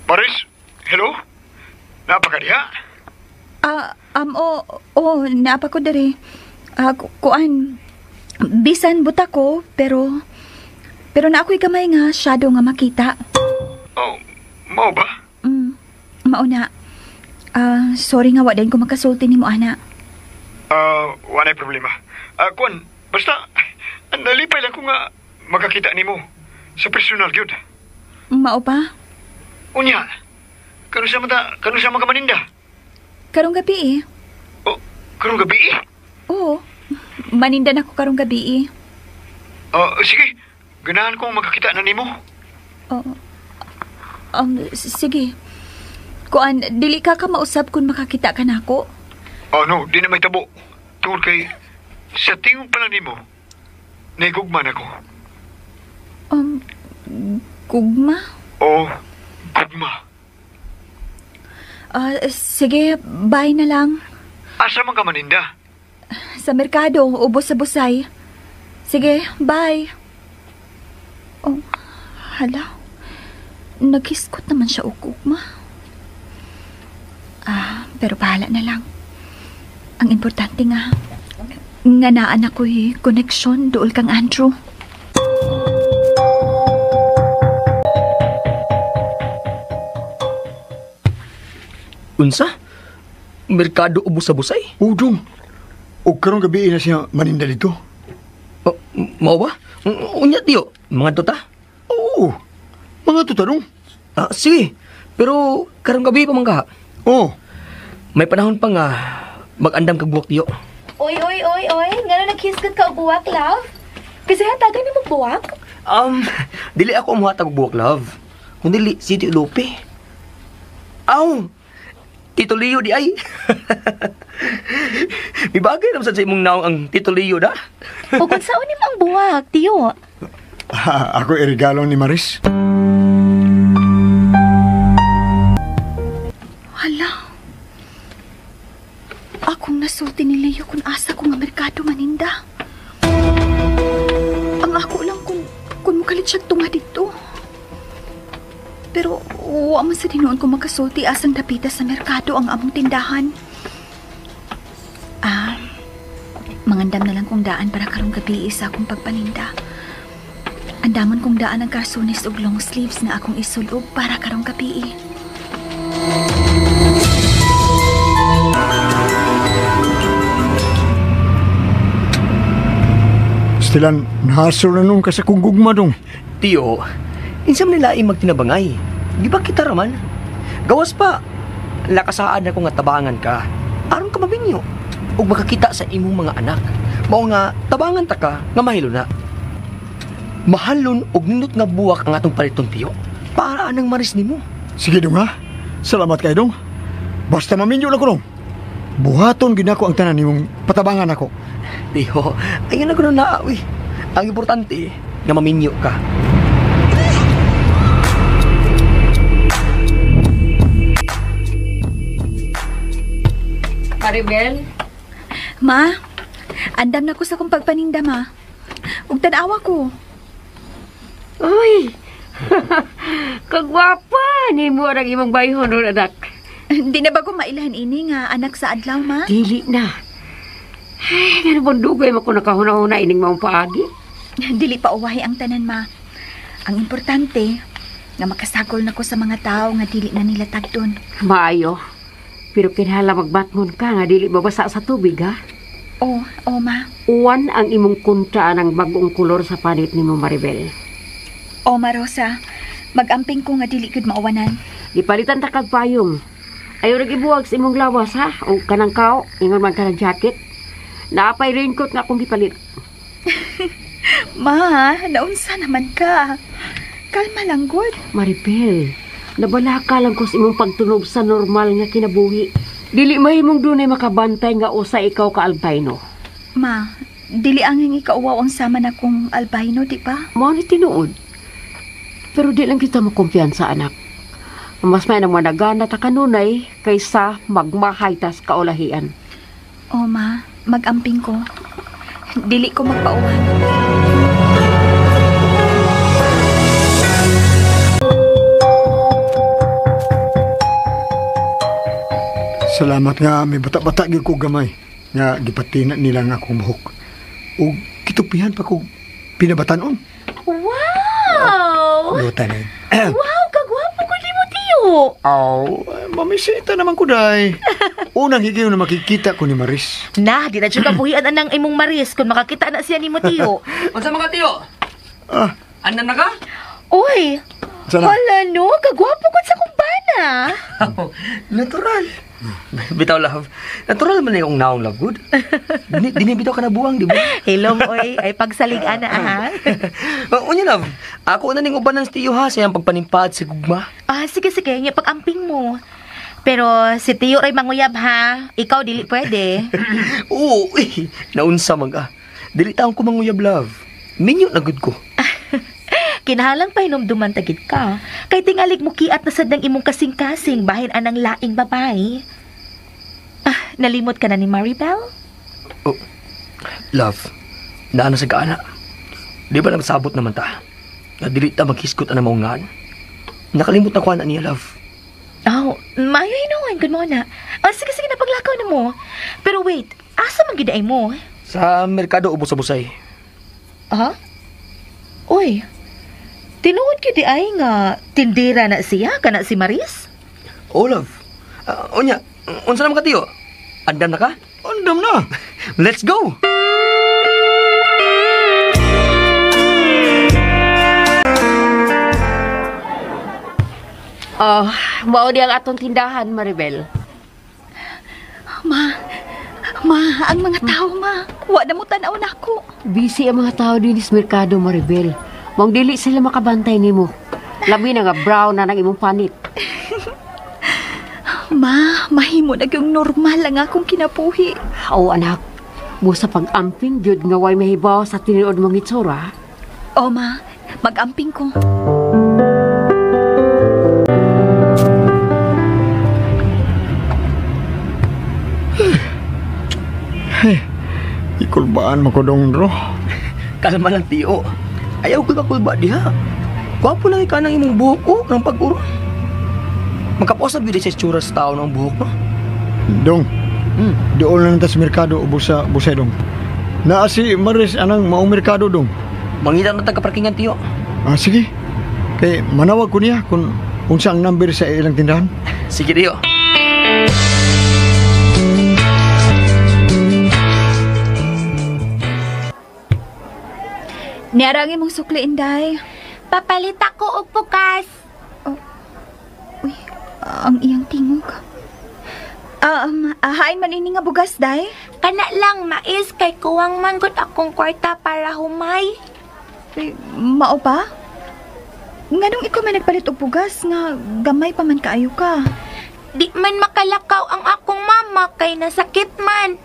Maris, hello? Napa ka diha? O, naapa ko diri. Kuan, bisan buta ko, pero Pero na ako'y gamay nga shadow nga makita. Oh, mao ba? Mauna. Sorry nga wa din ko makasulti nimo ana. Wala problema. Kuan, basta nalipay lang ko nga makakita nimo sa personal gyud. Mao pa? Unya. Kanusa man ta, kanusa man ka maninda? Karong gabi eh. Oh, karong gabi eh? Oo. Maninda na ko karong gabi eh. Sige. Ganahan kong makakita na nimo. Sige. Kuan, dili ka mausab kung makakita ka nako. Oh no, di na may tabo. Tungod kay sa tingog pa lang nimo, naigugma na ko. Gugma? Oo, gugma. Sige, bye na lang. Asa man ka maninda? Sa merkado, ubos sa busay. Sige, bye. Oh, hala. Naghiskot naman siya og gugma. Pero bahala na lang. Ang importante nga naan ako'y koneksyon dool kang Andrew. Unsa? Merkado ubos sa busay? Udong. Og karong gabi na siya maninda dito. Oh, mao ba? Unya tiyo, mga tuta? Oo. Mga tuta dong. Sige. Pero karong gabi pa man ka. Oo. May panahon pa nga mag-andam kag buwak tiyo. Oy, oy, oy, oy. Ngano naghisgot ka og buwak, love? Kasi hatagan nimo buwak? Dili ako muhatag og buwak, love. Kun dili si Tito Lupe. Aw. Tito Leo di ay. Mibagay naman sa imong naong ang Tito Leo da. O kung saan nimo ang buwak, tiyo? Ako irigalo ni Maris. Hala. Akong nasulti ni Leo kung asa ko nga merkado maninda. Ang ako lang kung mukalit siya tunga dito. Pero wa man sa tinuon ko makasulti asang dapita sa merkado ang among tindahan. Mangandam na lang kong daan para karong gabi isa akong pagpaninda. Andamon kong daan ang karsones ug long sleeves na akong isulob para karong gabi. Stilan, nahasol na nung ka sa kong gugma dong. Tiyo, insam nila ay magtinabangay. Di ba kita raman? Gawas pa, lakasaan na kung nga tabangan ka. Aron ka mabinyo. Ug makakita sa imong mga anak. Mao nga, tabangan ta ka nga mahilo na. Mahalon og nindot nga buwak ang atong paliton, tiyo. Para anang maris nimo. Sige dong ha. Salamat kay dong. Basta maminyo na ko dong. Buhaton gid nako ang tanan nimong patabangan ako. Tiyo, ayun na ko na uy. Ang importante nga maminyo ka. Maribel? Ma, andam na ko sa kong pagpaninda, ma. Ug tan-awa ko. Uy! Kagwapa ni mo ang imong bayhon ron, anak. Di na ba ko mailhan ini nga anak sa adlaw, ma? Dili na. Ay, nga bang dugay mo ko nakahuna-huna ining maong paagi? Dili pa uwahi ang tanan, ma. Ang importante, nga makasagol na ko sa mga tao nga dili na nila tagdon. Maayo. Pero kinahanglan magbatngon ka nga dili mabasa sa tubig, ha? Oo, oh, ma. Uwan ang imong kontra ang bagong kolor sa panit nimo, Maribel. O, ma Rosa. Mag-amping ko nga dili gud mauwanan. Gipalitan ta kag payong. Ayaw nag-ibuwag sa imong lawas, ha? O kanang kao, ingon man kanang jacket. Naapay raincoat nga akong gipalit. Ma, naunsa naman ka. Kalma lang, good. Maribel, nabalaka lang ko sa imong pagtunog sa normal nga kinabuhi. Dili mahimong dunay makabantay nga usa ikaw ka albino. Ma, dili ang ikauwaw ang sama na kong albino, di ba? Mao ni tinuod. Pero di lang kita makumpiyansa, anak. Mas may nang managana ta kanunay kaysa magmahay tas kaulahian. O, ma, mag-amping ko. Dili ko magpauwan. Salamat nga may bata-bata gyud ko gamay nga gipatina nila nga akong buhok. Ug kitupihan pa ko pinabatanon. Wow! Luta na. Wow, kagwapo ko di mo, tiyo. Aw, mamisita naman ko, day. Unang higayon na makikita ko ni Maris. Na, di na siya kabuhian anang imong Maris kung makakita na siya ni mo, tiyo. Unsa mga tiyo? Ah. Andam na ka? Uy, Sana? hala no, kagwapo ko sa kumbana. Natural. Bitaw, love. Natural man na yung naong love good. Dini bitaw ka na buwang, di ba? Hello, oy. Ay, pagsalig ana, ha? Unya, love. Ako na ning ubanan sa tiyo, ha? Sa iyang pagpanimpad sa gugma. Ah, sige, sige. Nga, pag-amping mo. Pero si tiyo ray manguyab, ha? Ikaw, dili pwede. Oo, eh. Naunsa mag, ah. Dili taong ko manguyab, love. Minyo na good ko. Kinahalang pa hinumduman tagid ka. Kay tingalig mo kiat na sad ng imong kasing-kasing bahin anang laing babae. Ah, nalimot ka na ni Maribel? Oh, love, naana sa gaana. Di ba nagsabot naman ta? Na dili ta maghiskot ang maungan? Nakalimot na kuha na niya, love. Oh, maayo hinuon, good mo na. Oh, sige, sige, napaglakaw na mo. Pero wait, asa man gid ay mo? Sa merkado ubos-ubosay. Ha? Uy, tinuod gyud di ay nga tindera na siya kana si Maris? Oh, love. Unya, unsa naman ka tiyo? Andam na ka? Andam na. Let's go. Oh, mao di ang atong tindahan, Maribel. Ma, ang mga tao, ma. Wa na mo tan-aw nako. Busy ang mga tao din sa merkado, Maribel. Mong dili sila makabantay nimo. Labi na nga brown na nang imong panit. Ma, mahimo na gyung normal ang akong kinabuhi. Oo, anak. Busa pag-amping gyud nga way mahibaw sa tinuod mong itsura. O, ma, mag-amping ko. Ikulbaan mo ko dong, bro. Kalma lang, tiyo. Ayaw kulba-kulba diha. Gwapo lang ikaw ng imong buhok ko, ng pag-uro. Magkaposa gyud sa itsura sa tao ng buhok, no? Dong, doon lang ta sa merkado ubos sa busay, dong. Naa si Maris anang maong merkado, dong. Mangita na taga-parkingan, tiyo. Ah, sige. Kay manawag ko niya kung unsa ang number sa ilang tindahan. Sige, tiyo. Niara ang imong sukli, Inday. Papalit ako og bukas. Oh. Uy, ang iyang tingog. Hain man ini nga bugas, Day? Kana lang, mais kay kuwang man gud akong kwarta para humay. Eh, mao pa? Nganong ikaw man nagpalit og bugas nga gamay pa man kaayo ka? Di man makalakaw ang akong mama kay nasakit man.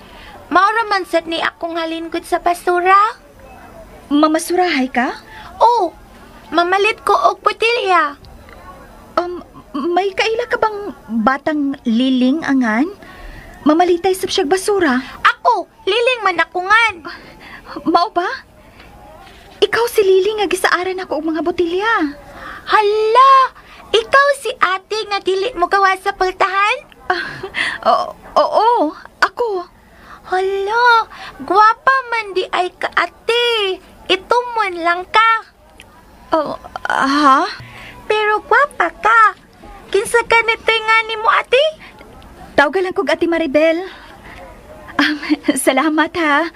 Maura man sad ni akong halingkod sa basura. Mamasurahay ka? Oo, mamalit ko og botelya. May kaila ka bang batang liling angan? Mamalitay sa siyag basura. Ako, liling man ako ngan. Mao ba? Ikaw si Liling nga gisaaran ako og mga botelya. Hala, ikaw si ate nga dili mo gawa sa pultahan? Oo, ako. Hala, gwapa man di ay ka ate. Itumon lang ka. Oh, ha? Pero gwapa ka. Kinsa ka nito nga ni mo ate? Tawagan lang kog Ate Maribel. Salamat ha.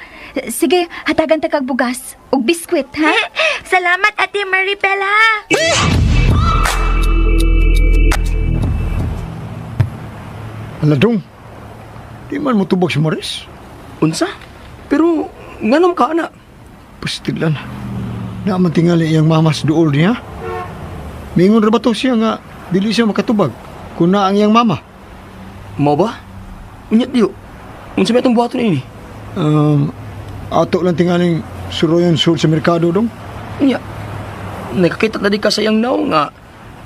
Sige, hatagan ta kag bugas ug biskwit ha. Salamat Ate Maribel ha. Ala dong. Di man mo tubag si Maris. Unsa? Pero nganom ka ana? Pastilan. Naaman tingali iyang mamas duol niya. Mingon ra ba to siya nga dili siya makatubag kung naa ang iyang mama? Mao ba? Unya tiyo. Unsa may atong buhaton ini? Ato lang tingaling suroyon sul sa merkado dong. Unya. Nakakita na di ka sa iyang naong nga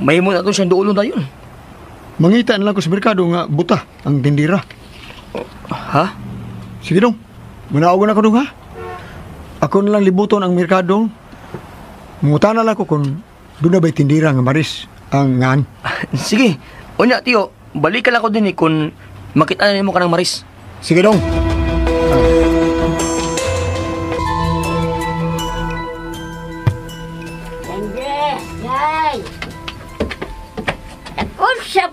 mahimo na to siyang duolon dayon. Mangita na lang ko sa merkado nga buta ang tindira. Oh, ha? Sige dong. Manaogan ako dong ha. Ako na lang libuton ang merkado. Mangutan na lang ko kung doon na ba'y tindira nga Maris ang ngan. Sige. Unya tiyo, balikan lang ko din eh kung makita na nimo ka ng Maris. Sige dong. Hindi.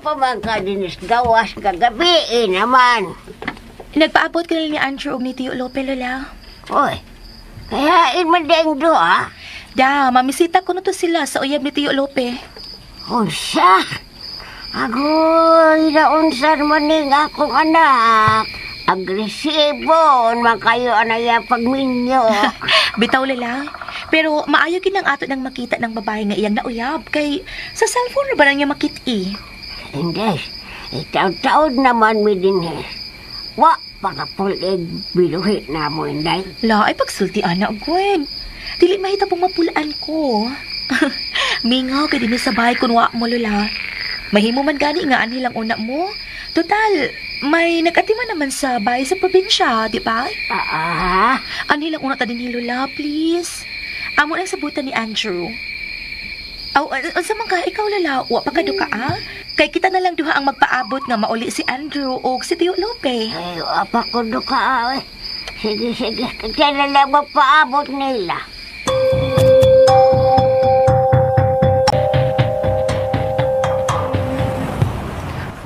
pa man ka dinis gawas kagabi naman. Nagpaabot ka na ni Andrew og ni Tio Lope, Lola. Oy, kaya imadeng do, ah? Da, mamisita ko na to sila sa uyab ni Tio Lope. Unsa? Agoy, naunsan man ning akong anak. Agresibo, man kayo anaya pagminyo. Bitaw, Lola. Pero maayo gid ang ato nang makita ng babae nga iyang nauyab. Kay sa cellphone na ba na niya makit-i? Hindi. Itaw-taod naman mi din eh. Wa, pakapulig biluhi na mo, Inday. La, ay pagsulti, ana, Gwen. Dili mahitabong mapulaan ko. Mingaw kay dinhi sa bahay kun wa mo, Lola. Mahimo man gani nga anhi lang una mo. Total, may nag-atiman naman sa bahay sa probinsya, di ba? Ah. Anhi lang una ta dinhi, Lola, please. Amo nang sabutan ni Andrew. Aw, unsa man ka ikaw, Lola, wa pa ka duka, ah? Kay kita na lang duha ang magpaabot nga mauli si Andrew o si Tio Lope. Ay, apa ko duka, ah. Sige, sige. Kita na lang magpaabot nila.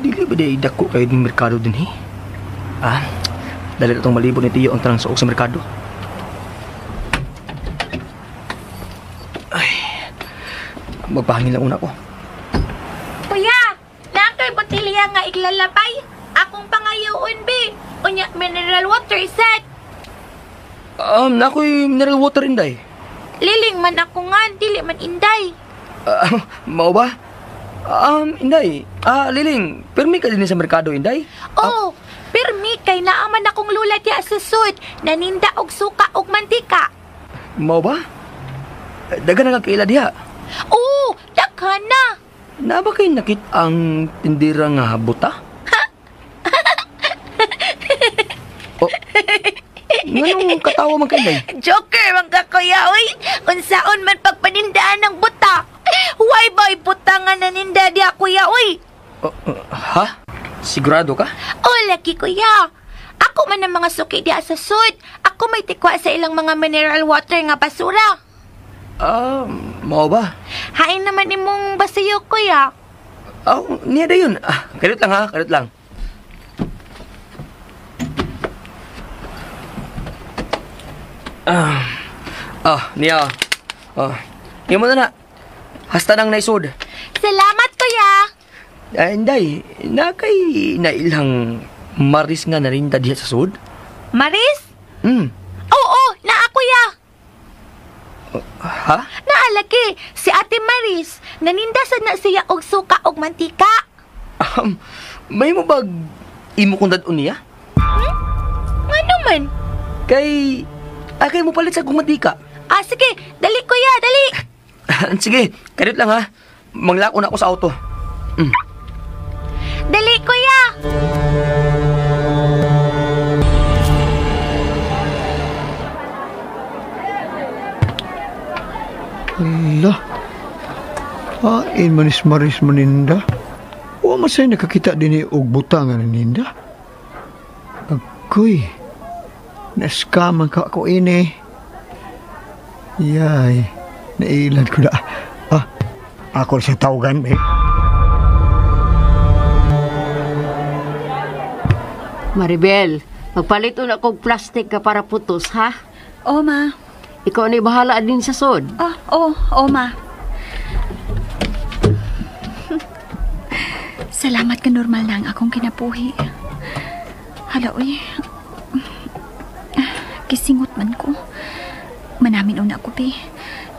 Dili ba di dako kayo ng merkado din, eh? Ah, dali na itong malibot ni Tio ang tanang suok sa merkado. Ay, magpahangin lang una ko. Kuya, nakay botilya nga iglalabay. Akong pangayoon, be. Unya, mineral water set. Nakoy mineral water, Inday. Liling man ako nga, dili man Inday. Mao ba? Inday, Liling, pirmi ka din sa merkado, Inday? Oh, pirmi kay naaman akong lula diya sa sud, naninda og suka og mantika. Mao ba? Dagan na kaila diha. Oo, daghan na. Na ba kay nakit ang tindira nga buta? Oh, nganong katawa man kay Inday? Joker man ka, kuya, oy. Unsaon man pagpanindaan ng buta. Why ba buta nga naninda diya, kuya, oy? Ha? Sigurado ka? Oh, lagi, kuya. Ako man ang mga suki diya sa sud. Ako may tikwa sa ilang mga mineral water nga basura. Mao ba? Hain naman imong basiyo, kuya. Oh, niya da yun. Karot lang ha, karot lang. Niya. Niya mo na. Hasta nang naisod. Salamat, kuya. Inday, na kay nailang Maris nga narinda diha sa sud? Maris? Mm. Oo, naa, kuya. Ha? Naalaki, si Ate Maris, naninda sad na siya og suka og mantika. May mo bag imo kong dad-on niya? Ngano man? Kay akay mo palit sa kong mantika. Ah, sige, dali kuya, dali. Sige, kadit lang ha. Manglako na ako sa auto. Mm. Dali kuya. Ala, ain manis maris maninda. Wa masay nakakita din og buta nga naninda. Agoy, na-scam ka ako ini. Yay, nailan ko na. Ako sa tawagan, eh. Maribel, magpalit una kog plastic ka para putos, ha? Oo, ma. Ikaw na bahala din sa sod. Oo, ma. Salamat ka normal na ang akong kinabuhi. Hala, uy. Kisingot man ko. Manamin una ko, be.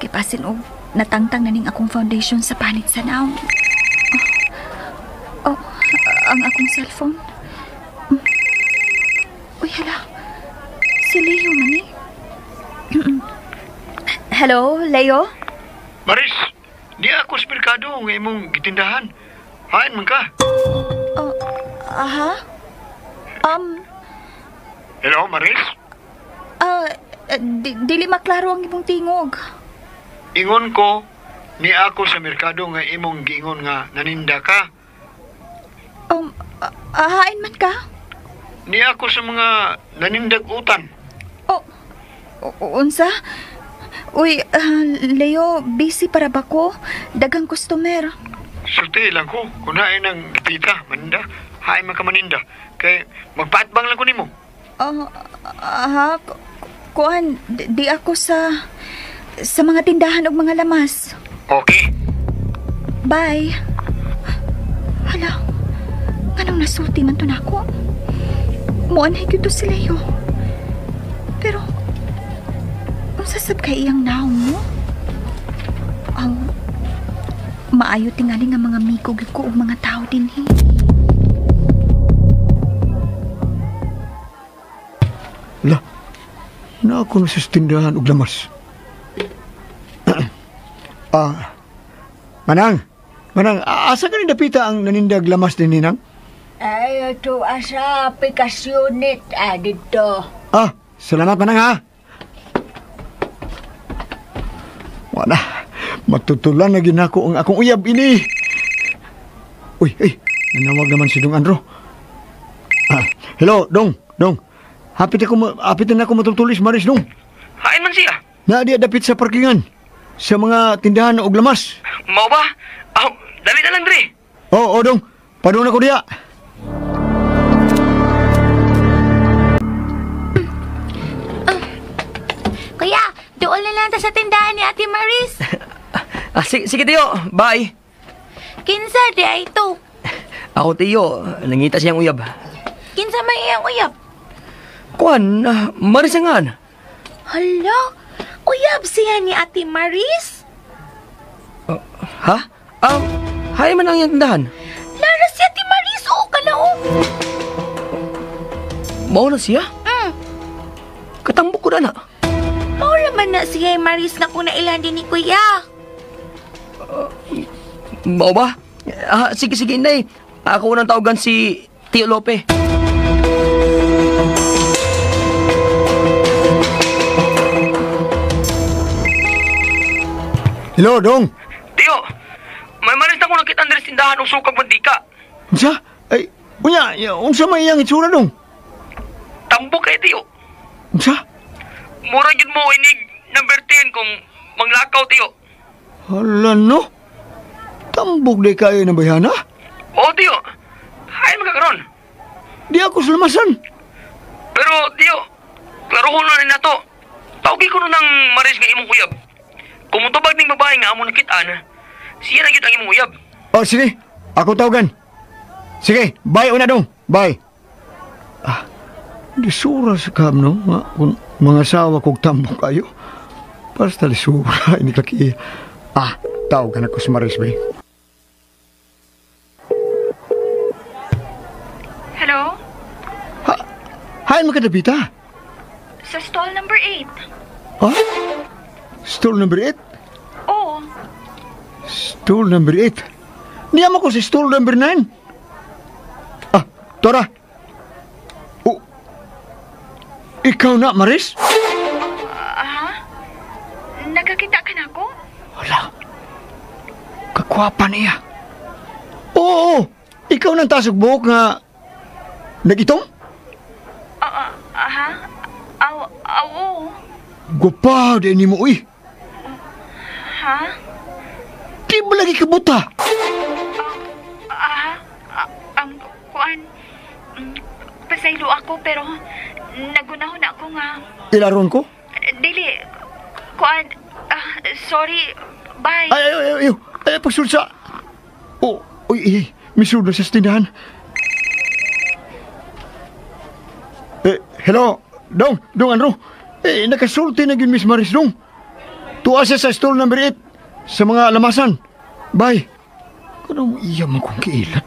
Kay pasin og natangtang na ning akong foundation sa panit sa naong. Oh, ang akong cellphone. Uy, hala. Si Leo man eh. Hello, Leo? Maris, di ako sa merkado ng imong gitindahan. Hain man ka. Aha? Hello, Maris? Dili maklaro ang imong tingog. Ingon ko, ni ako sa merkado nga imong giingon nga naninda ka. Hain man ka? Ni ako sa mga nanindag utan. Oh, unsa? Uy, Leo, busy para ba ko? Dagang customer. Sulti lang ko. Kung hain ng dapita, maninda. Hain man ka maninda. Kay magpaatbang lang ko nimo. Ha? Kuan, di ako sa mga tindahan og mga lamas. Okay. Bye. Hala, anong nasulti man to nako? Muanay gyud to si Leo. Pero, unsa sab kay iyang naong mo? Aw, maayo tingali nga mga migo gyud ko og mga tao dinhi. La, na ako na sa tindahan og lamas. Manang, asa ka ni dapita ang nanindag lamas din ninang? Ay, ito asa pikas unit dito. Ah, salamat Manang ha. Wala, matutulan na ginako ang akong uyab ini. Uy, ay, nanawag naman si Dong Andro. Hello, Dong. Hapit na ako matutulis, Maris, Dong. Hain man siya. Naadi dapit sa parkingan. Sa mga tindahan og lamas. Mao ba? Aw, dali na lang dre. Oo, Dong. Padung na ko diya. Kuya, doon na lang ta sa tindahan ni Ate Maris. Sige, Tiyo. Bye. Kinsa di ay to? Ako, Tiyo. Nangita siyang uyab. Kinsa may iyang uyab? Kuan, Maris nga. Hala, uyab siya ni Ate Maris? Ha? Hay man ang iyang tindahan. Lara si Ate Maris, oo ka na oh. Mao na siya? Katambok ko na na. Mao man na siya Maris na kung nailan din ni Kuya. Mao ba? Sige, Inday. Ako unang tawagan si Tio Lope. Hello, Dong. Tiyo, may Maris na ko nakita ang tindahan og sukag mandika. Unsa? Ay, unya, unsa may iyang itsura, Dong? Tambok kay Tiyo. Unsa? Mura gyud mo inig number 10 kung manglakaw, Tiyo. Hala, no? Tambok di kayo na bayana? Oo, Tiyo. Hay magkakaroon. Di ako sa lamasan. Pero, Tiyo, klarohon na rin na to. Tawagi ko na ng Maris nga imong uyab. Kung mutubag ning babae nga amo nakitaan, siya na gyud ang imong uyab. Oh, sige. Ako tawagan. Sige, bye una dong. Bye. Lisura sa kam, no? Kung mga asawa kong tambok kayo. Basta lisura, ini kaki. Tawagan ako si Maris, bay. Hello? Hain makadapita? Sa stall number 8. Ha? Stall number 8? Oo. Stall number 8? Niyam ako sa stall number 9. Tora. Oh. Ikaw na, Maris? Ha? Nagkakita ka na ako? Wala. Kakwapa niya. Oo. Ikaw nang tasok buhok nga nag-itom? Ha? Oo. Gupa, di ni mo, uy. Ha? Di ba lagi kabuta? Ang kuan, pasaylo ako pero nagunahon ako nga. Ilaron ko? Dili, kuan, sorry, bye. Ay, ay, pagsulsa. Oh, uy, misud na sa tindahan. Hello, Dong, Andrew. Nakasulti na yun, Miss Maris, Dong. Tuwa siya sa stall number 8 sa mga lamasan. Bye. Kanong iya mo kong kiilat?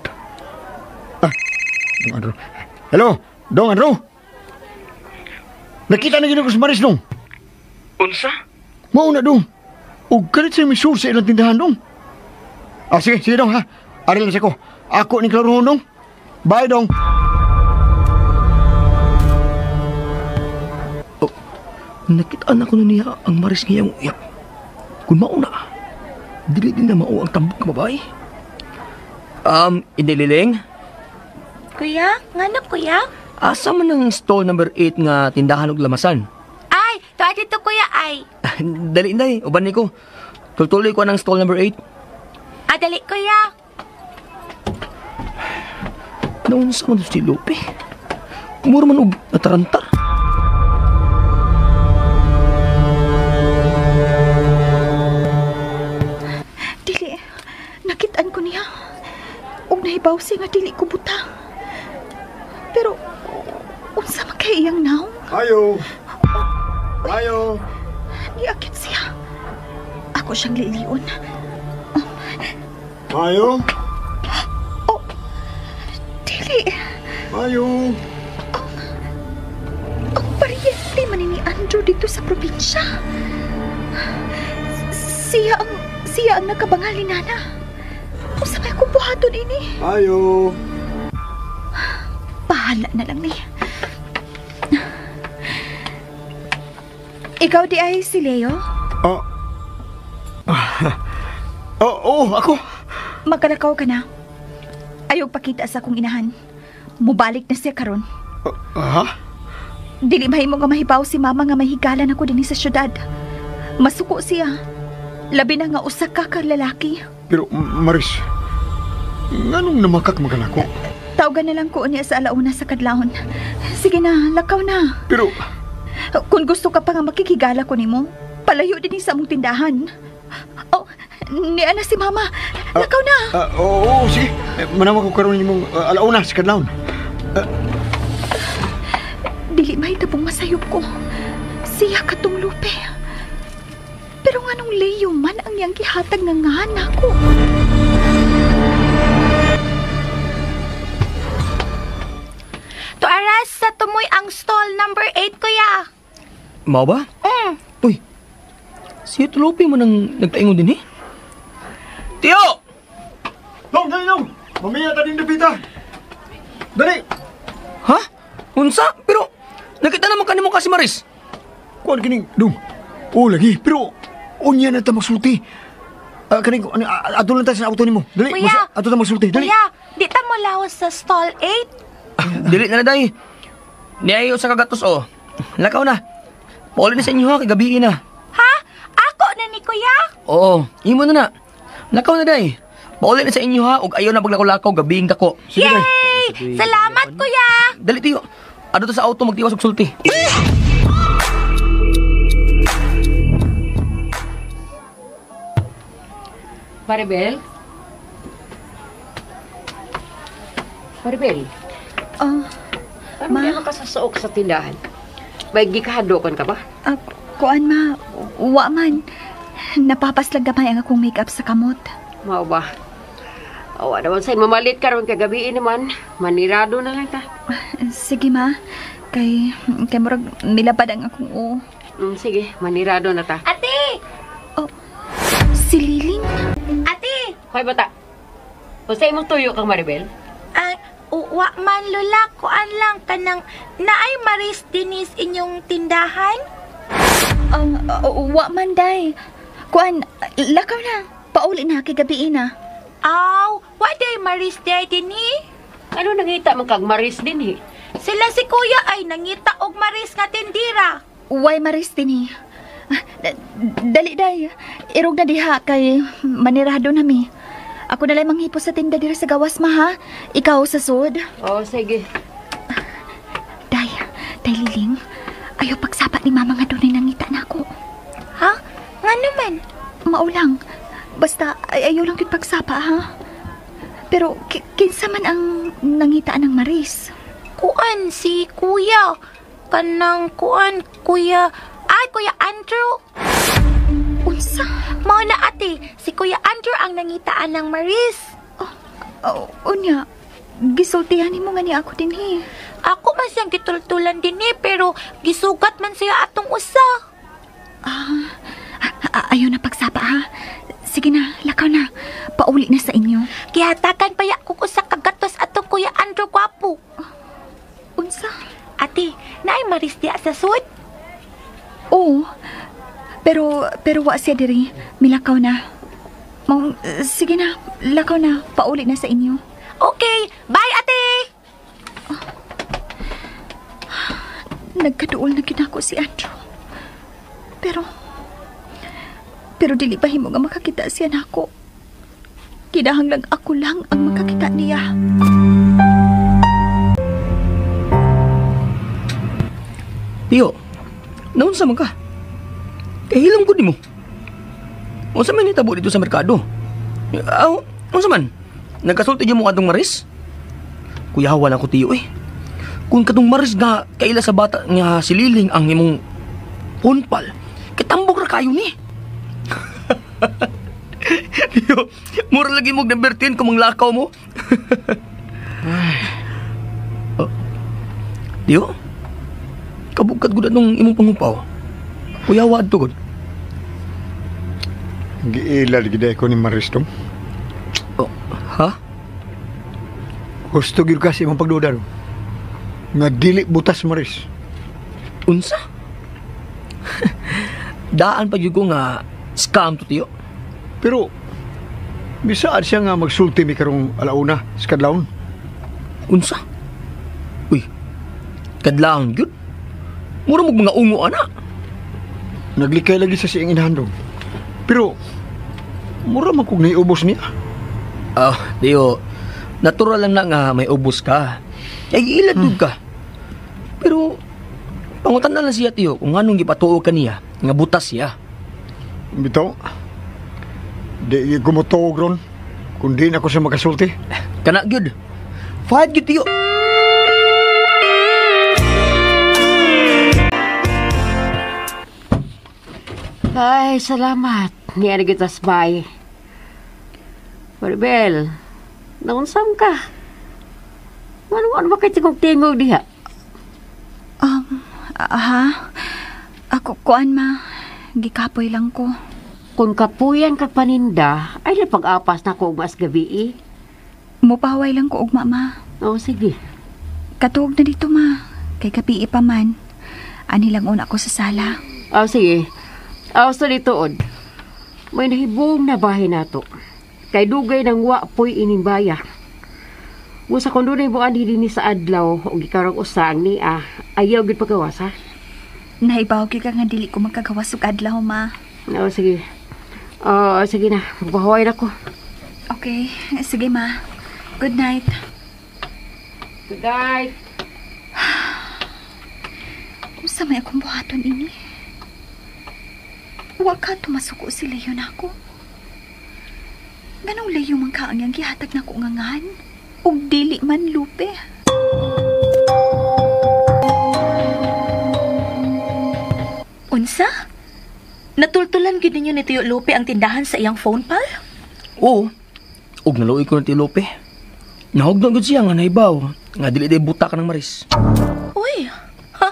Dong Andrew. Hello, Dong Andrew. Nakita na yun ako sa Maris, Dong. Unsa? Mauna, Dong. O galit sa misur sa ilang tindahan, Dong. Sige, Dong, ha. Ari lang siya ko. Ako ni klaruhon, Dong. Bye, Dong. Nakitaan ako na niya ang Maris ngayong uyab. Kung mauna, dili din na mao ang tambok ka babae. Indililing? Kuya, ngano kuya? Asa man ang stall number 8 nga tindahan og lamasan? Ay, tuwa dito kuya ay. Dali, Inday. Uban ni ko. Tutuloy ko ng stall number 8. Dali kuya. Naunsa man si Lupe. Mura man og natarantar. Dili, nakitaan ko niya. Og nahibaw siya nga dili ko buta. Pero, unsa man kay iyang naong? Ayo! Ayo! Niakit siya. Ako siyang lilion. Ayo! Oh, dili. Ayo! Ang paryente man ni Andrew dito sa probinsya. Siya ang nakabangal ni Nana. Unsa may akong buhaton ini? Ayo! Bahala na lang ni. Ikaw di ay si Leo? Oh. Oh, ako. Magkalakaw ka na. Ayaw pakita sa akong inahan. Mubalik na siya karon. Ha? Dili mahimo nga mahibaw si mama nga may higalan ako dinhi sa syudad. Masuko siya. Labi na nga usa ka ka lalaki. Pero, Maris, nganong namakak maganako? Tawgan na lang ko niya sa alauna sa kadlawon. Sige na, lakaw na. Pero, kung gusto ka pa nga makikigala ko nimo, palayo din sa among tindahan. Oh, niya na si mama. Lakaw na. Oo, sige. Manawag ko karon nimong alauna sa kadlawon. Dili mahitabong masayop ko. Siya katong Lupe. Pero nganong Leo man ang iyang gihatag nga ngahan nako. Tuaras sa tumoy ang stall number 8, kuya. Mao ba? Mm. Uy, si Lupe mo nang nagtaingon din eh. Tiyo! Long, dali long! Mamaya ta din dapita! Dali! Ha? Unsa? Pero, nakita naman kanimo ka si Maris. Kuan kining, dong. Oo lagi, pero unya na ta magsulti. Kaning, ato lang ta sa auto nimo. Dali, Kuya! ato ta magsulti. Dali. Kuya, di ta mo lawas sa stall 8? Dili na na, day. Niayo sa kagatos, oh. Lakaw na. Pauli na sa inyo, ha? Kay gabi na. Ha? Ako na ni kuya? Oo, imo na na. Lakaw na, day. Pauli na sa inyo, ha? Ug ayaw na paglakaw-lakaw, gabiing dako. Sige, day. Yay! Salamat, kuya! Dali, tiyo. Ano to sa auto, magtiwas og sulti. Maribel? Maribel? Oh, Ano Ma? ma? ka sa suok sa tindahan? May gikahadokan ka ba? Kuan ma, wa man. Napapaslag gamay ang akong makeup sa kamot. Mao ba? Awa naman sa'yo, mamalit ka ron kagabi naman. Manirado na lang ta. Sige ma, kay murag milabad ang akong oo. Sige, manirado na ta. Ate! Oh, si Liling. Ate! Hoy bata, unsa imong tuyo kang Maribel? Ay, wa man lula, kuan lang kanang naay Maris dinis inyong tindahan? Wa man day. Kuan, lakaw na. Pauli na kay gabi na. Aw, wa day Maris day dinhi? Ano nangita man kag Maris dinhi? Sila si kuya ay nangita og Maris nga tindira. Way Maris dinhi. Dali day. Irog na diha kay manirado na mi. Ako na lang manghipo sa tinda diri sa gawas ma ha. Ikaw sa sud. Oh, sige. Day, day Liling. Ayaw pagsapa ni mama nga dunay nangita na ako. Ha? Nga naman? Maulang. Basta ayaw lang gyud pagsapa ha. Pero kinsa man ang nangita ng Maris? Kuan si kuya. Kanang kuan kuya. Ay, Kuya Andrew. Unsa? Mao na ate, si Kuya Andrew ang nangitaan ng Maris. Oh, unya, gisultihan nimo nga ni ako dinhi. Ako man siyang gitultulan dinhi pero gisugat man siya atong usa. Ayaw na pagsapa ha. Sige na, lakaw na. Pauli na sa inyo. Gihatakan pa ya kung usa ka gatos atong Kuya Andrew gwapo. Unsa? Ate, naay Maris diya sa sud? Oo. Pero wa siya diri. Milakaw na. Mang, sige na, lakaw na. Pauli na sa inyo. Okay, bye ate! Oh. Nagkaduol na kinako si Andrew. Pero dili pa himo nga makakita siya nako. Kinahanglan ako lang ang makakita niya. Tiyo, naunsa man ka? Kahilom ko nimo. Unsa man nitabo dito sa merkado? Aw, unsa man? Nagkasulti mo atong Maris? Kuyawa lang ko tiyo eh. Kung katong Maris nga kaila sa bata nga sililing ang imong punpal, katambok ra kayo ni. Tiyo, mura lagi mo number 10 kung manglakaw mo. Oh. Tiyo, kabugkat gud atong imong pangupaw. Kuyawa adto gud. Giilal gid ko ni Maris dong. Oh, ha? Gusto gyud kasi imong pagduda dong. Nga dili butas Maris. Unsa? Daan pa gyud ko nga scam to tiyo. Pero bisaad siya nga magsulti mi karong alauna sa kadlawon. Unsa? Uy. Kadlawon gyud. Mura mo mga ungo ana. Naglikay lagi sa siyang inahan dong. Pero mura man kog naiubos niya. Ah, tiyo. Natural lang na nga may ubos ka. Ay ilad hmm. ka. Pero pangutan na lang siya tiyo kung anong gipatuo ka niya nga butas siya. Bitaw. Di gumutuog ron kung di na ko siya makasulti. Kana gyud. Fight gyud tiyo. Ay, salamat. Niya na kita bay. Maribel, naunsam ka? Ano ba kay tingog-tingog diha? Ha? Ako, kuan ma. Gikapoy lang ko. Kung kapuyan ka paninda, ay napag-apas na ko mas gabi eh. Mupaway lang ko ugma, ma. Oo, sige. Katuog na dito, ma. Kay gabi pa man. Ani lang una ko sa sala. Oo, sige. Oo, sa dituod. May nahibong na bahay nato. Kay dugay ng wapoy inimbaya. Busa kung dunay buwan din sa adlaw o gikarong usang ni ayaw gid pagawas ha. Naibaw gyud ka nga dili ko magkagawas og adlaw, ma. Oo, sige. Oo, sige na. Magpahuway na ko. Okay, sige ma. Good night. Good night. Unsa may akong buhaton ini? Wa ka tumasuko si Leo nako. Ganong Leo man ka ang iyang gihatag nako nga ngan? Ug dili man lupe. Unsa? Natultulan gyud ninyo ni Tiyo Lupe ang tindahan sa iyang phone pal? Oo. Ug naluoy ko ni Tiyo Lupe. Nahugdan gud siya nga nahibaw nga dili day buta ka ng Maris. Uy, ha?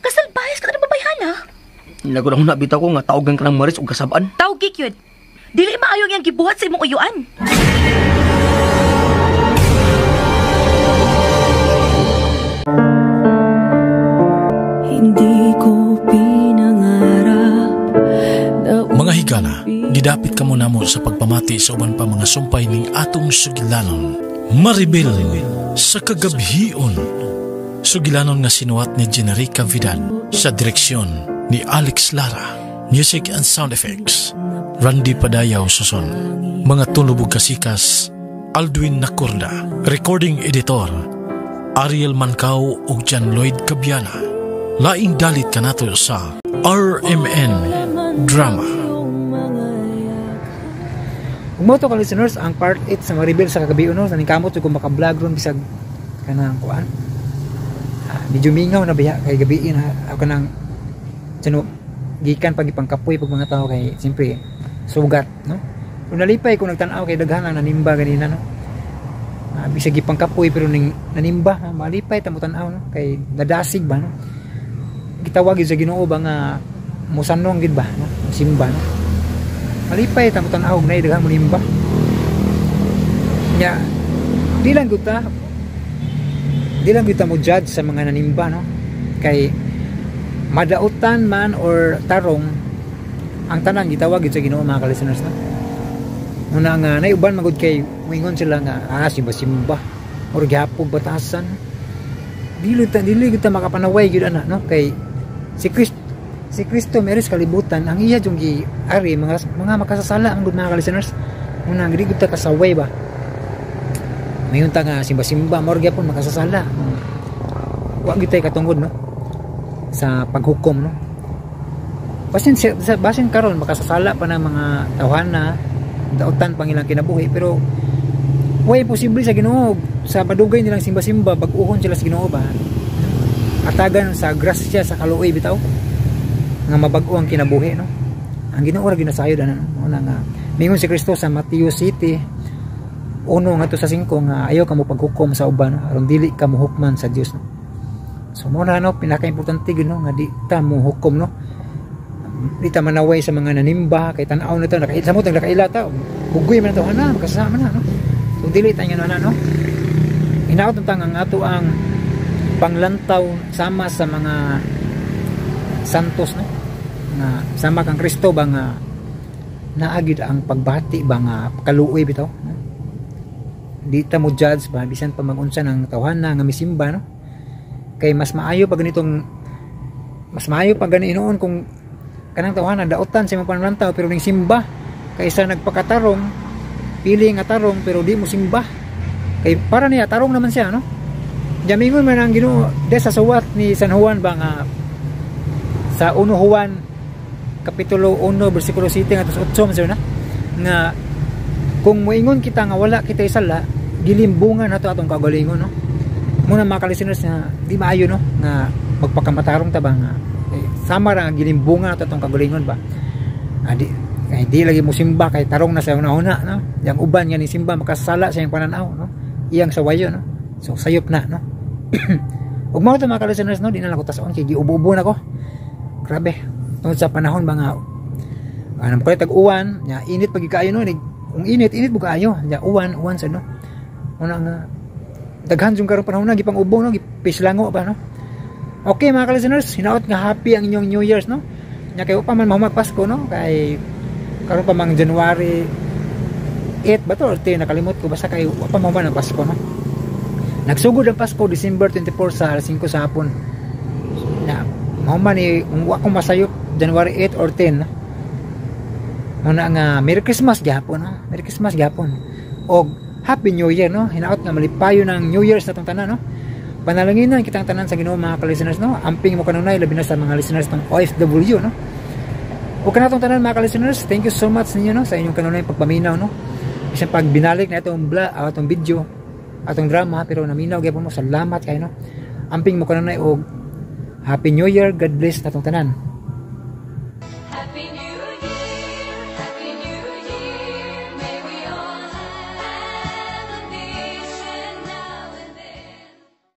Kasalbayas ka na babayhana. Lago na huna bitaw ko nga tawagan ka ng Maris ug kasab-an. Tawgi gyud. Dili maayo ang iyang gibuhat sa imong uyuan. Hindi ko pinangarap na Mga higala, gidapit kamo namo sa pagpamati sa uban pa mga sumpay ning atong sugilanon. Maribel sa kagabhion. Sugilanon nga sinuwat ni Generica Vidal sa direksyon ni Alex Lara. Music and sound effects, Randy Padayaw Suson. Mga tunubog kasikas, Aldwin Nacorda. Recording editor, Ariel Mancao ug John Lloyd Cabiana. Laing dalit kanato sa RMN Drama. Ug mo to ka listeners, ang part 8 sa Maribel sa kagabi uno, sa ningkamot kung maka-vlog ron bisag kanang kuan. Medyo mingaw na biya kay gabi na ako kanang sino gikan pag ipangkapoy pag mga tao kay siyempre sugat, no? Kung nalipay kung nagtan-aw kay daghan ang nanimba ganina, no? Bisag gipangkapoy pero ning nanimba, ha? Malipay tamo tan-aw, no? Kay nadasig ba, no? Gitawag gyud sa Ginoo ba nga musanong gid ba, no? Simba, no? Malipay tamo tan-aw na daghan mo nimba. Nya di lang gyud ta mo judge sa mga nanimba, no? Kay madautan man or tarong ang tanan gitawag gyud sa Ginoo, mga ka-listeners, no? Una nga naiuban magud kay moingon sila nga simba-simba or gihapog batasan. Dili ta makapanaway gyud ana, no? Kay si Kristo meris kalibutan ang iya jung giari mga makasasala ang gud, mga ka-listeners. Una nga di gud ta kasaway ba. Mayon ta nga simba-simba mor gyapon makasasala. Wa gyud tay katungod, no? Sa paghukom, no. Basin basin karon makasasala pa ng mga tawhana, dautan pang ilang kinabuhi, pero way imposible sa Ginoo. Sa padugay nilang simba-simba, bag-uhon sila sa Ginoo ba, atagan sa grasya, sa kaluoy bitaw nga mabag-o ang kinabuhi, no. Ang Ginoo ra ginasayod ana, no. Mao na nga mingon si Kristo sa Mateo City 1 ngadto sa 5 nga ayaw ka mo paghukom sa uban, no, aron dili ka mohukman sa Dios, no. So mo na, no, pinaka-importante gyud, no, nga di ta mo hukom, no, di ta manaway sa mga nanimba kay tan-aw na to, nakaila mo, nakaila ta, bugoy man to, ana, makasama na, no. So dili ta nga ana, no. Hinaot ta ang ato ang panglantaw sama sa mga santos, no, nga sama kang Kristo ba, nga naagid ang pagbati ba nga kaluoy bitaw, no? Di ta mo judge ba bisan pa magunsa ng tawhana nga misimba, no, kay mas maayo pa ganitong, mas maayo pa gani noon kung kanang tawhana daotan sa imong panlantaw pero ning simba kaysa nagpakatarong, pili nga tarong pero di mo simba, kay para niya tarong naman siya, no. Jamingon man ang Ginoo de sa suwat ni San Juan ba nga sa 1 Juan kapitulo 1 bersikulo 7 ngadto sa 8 man sir na nga kung moingon kita nga wala kita sala, gilimbungan nato atong kaugalingon, no. Muna mga ka-listeners nga di maayo, no, nga magpakamatarong ta ba nga eh, sama ra nga gilimbungan nato atong kaugalingon ba. Ah, di kay di lagi mo simba kay tarong na sa una-una, no. Yang uban nga ni simba makasala sa iyang pananaw, no, iyang sawayo, no. So sayop na, no. Ug mao to, mga ka-listeners, no, di na lang ko tason kay giubo-ubo na ko, grabe, tungod sa panahon ba nga anong palit tag uwan nya, init pag kaayo, no. Kung init, init bug kaayo nya, uwan uwan sa, no. Una nga daghan jung karon panahon na gipang ubo, no, gipislango pa, no. Okay, mga ka-listeners, hinaot nga happy ang inyong New Year's, no. Nya kay pa man mahumag Pasko, no, kay karon pa mang January 8 ba to or 10, nakalimot ko, basta kay wa pa mahuman ang Pasko, no. Nagsugod ang Pasko December 24 sa alas 5 sa hapon na mahuman ni kung wa ko masayop January 8 or 10, no? Muna nga Merry Christmas gyapon, no? Merry Christmas gyapon og Happy New Year, no. Hinaot nga malipayo ng New Year's na tong tanan, no. Panalanginan kitang tanan sa Ginoo, mga ka-listeners, no. Amping mo kanunay, labi na sa mga listeners ng OFW, no. Ug kanatong tanan, mga ka-listeners, thank you so much ninyo, no, sa inyong kanunay pagpaminaw, no, bisan pag binalik na itong bla, atong video, atong drama, pero naminaw gyapon mo, salamat kayo, no. Amping mo kanunay og Happy New Year. God bless natong tanan.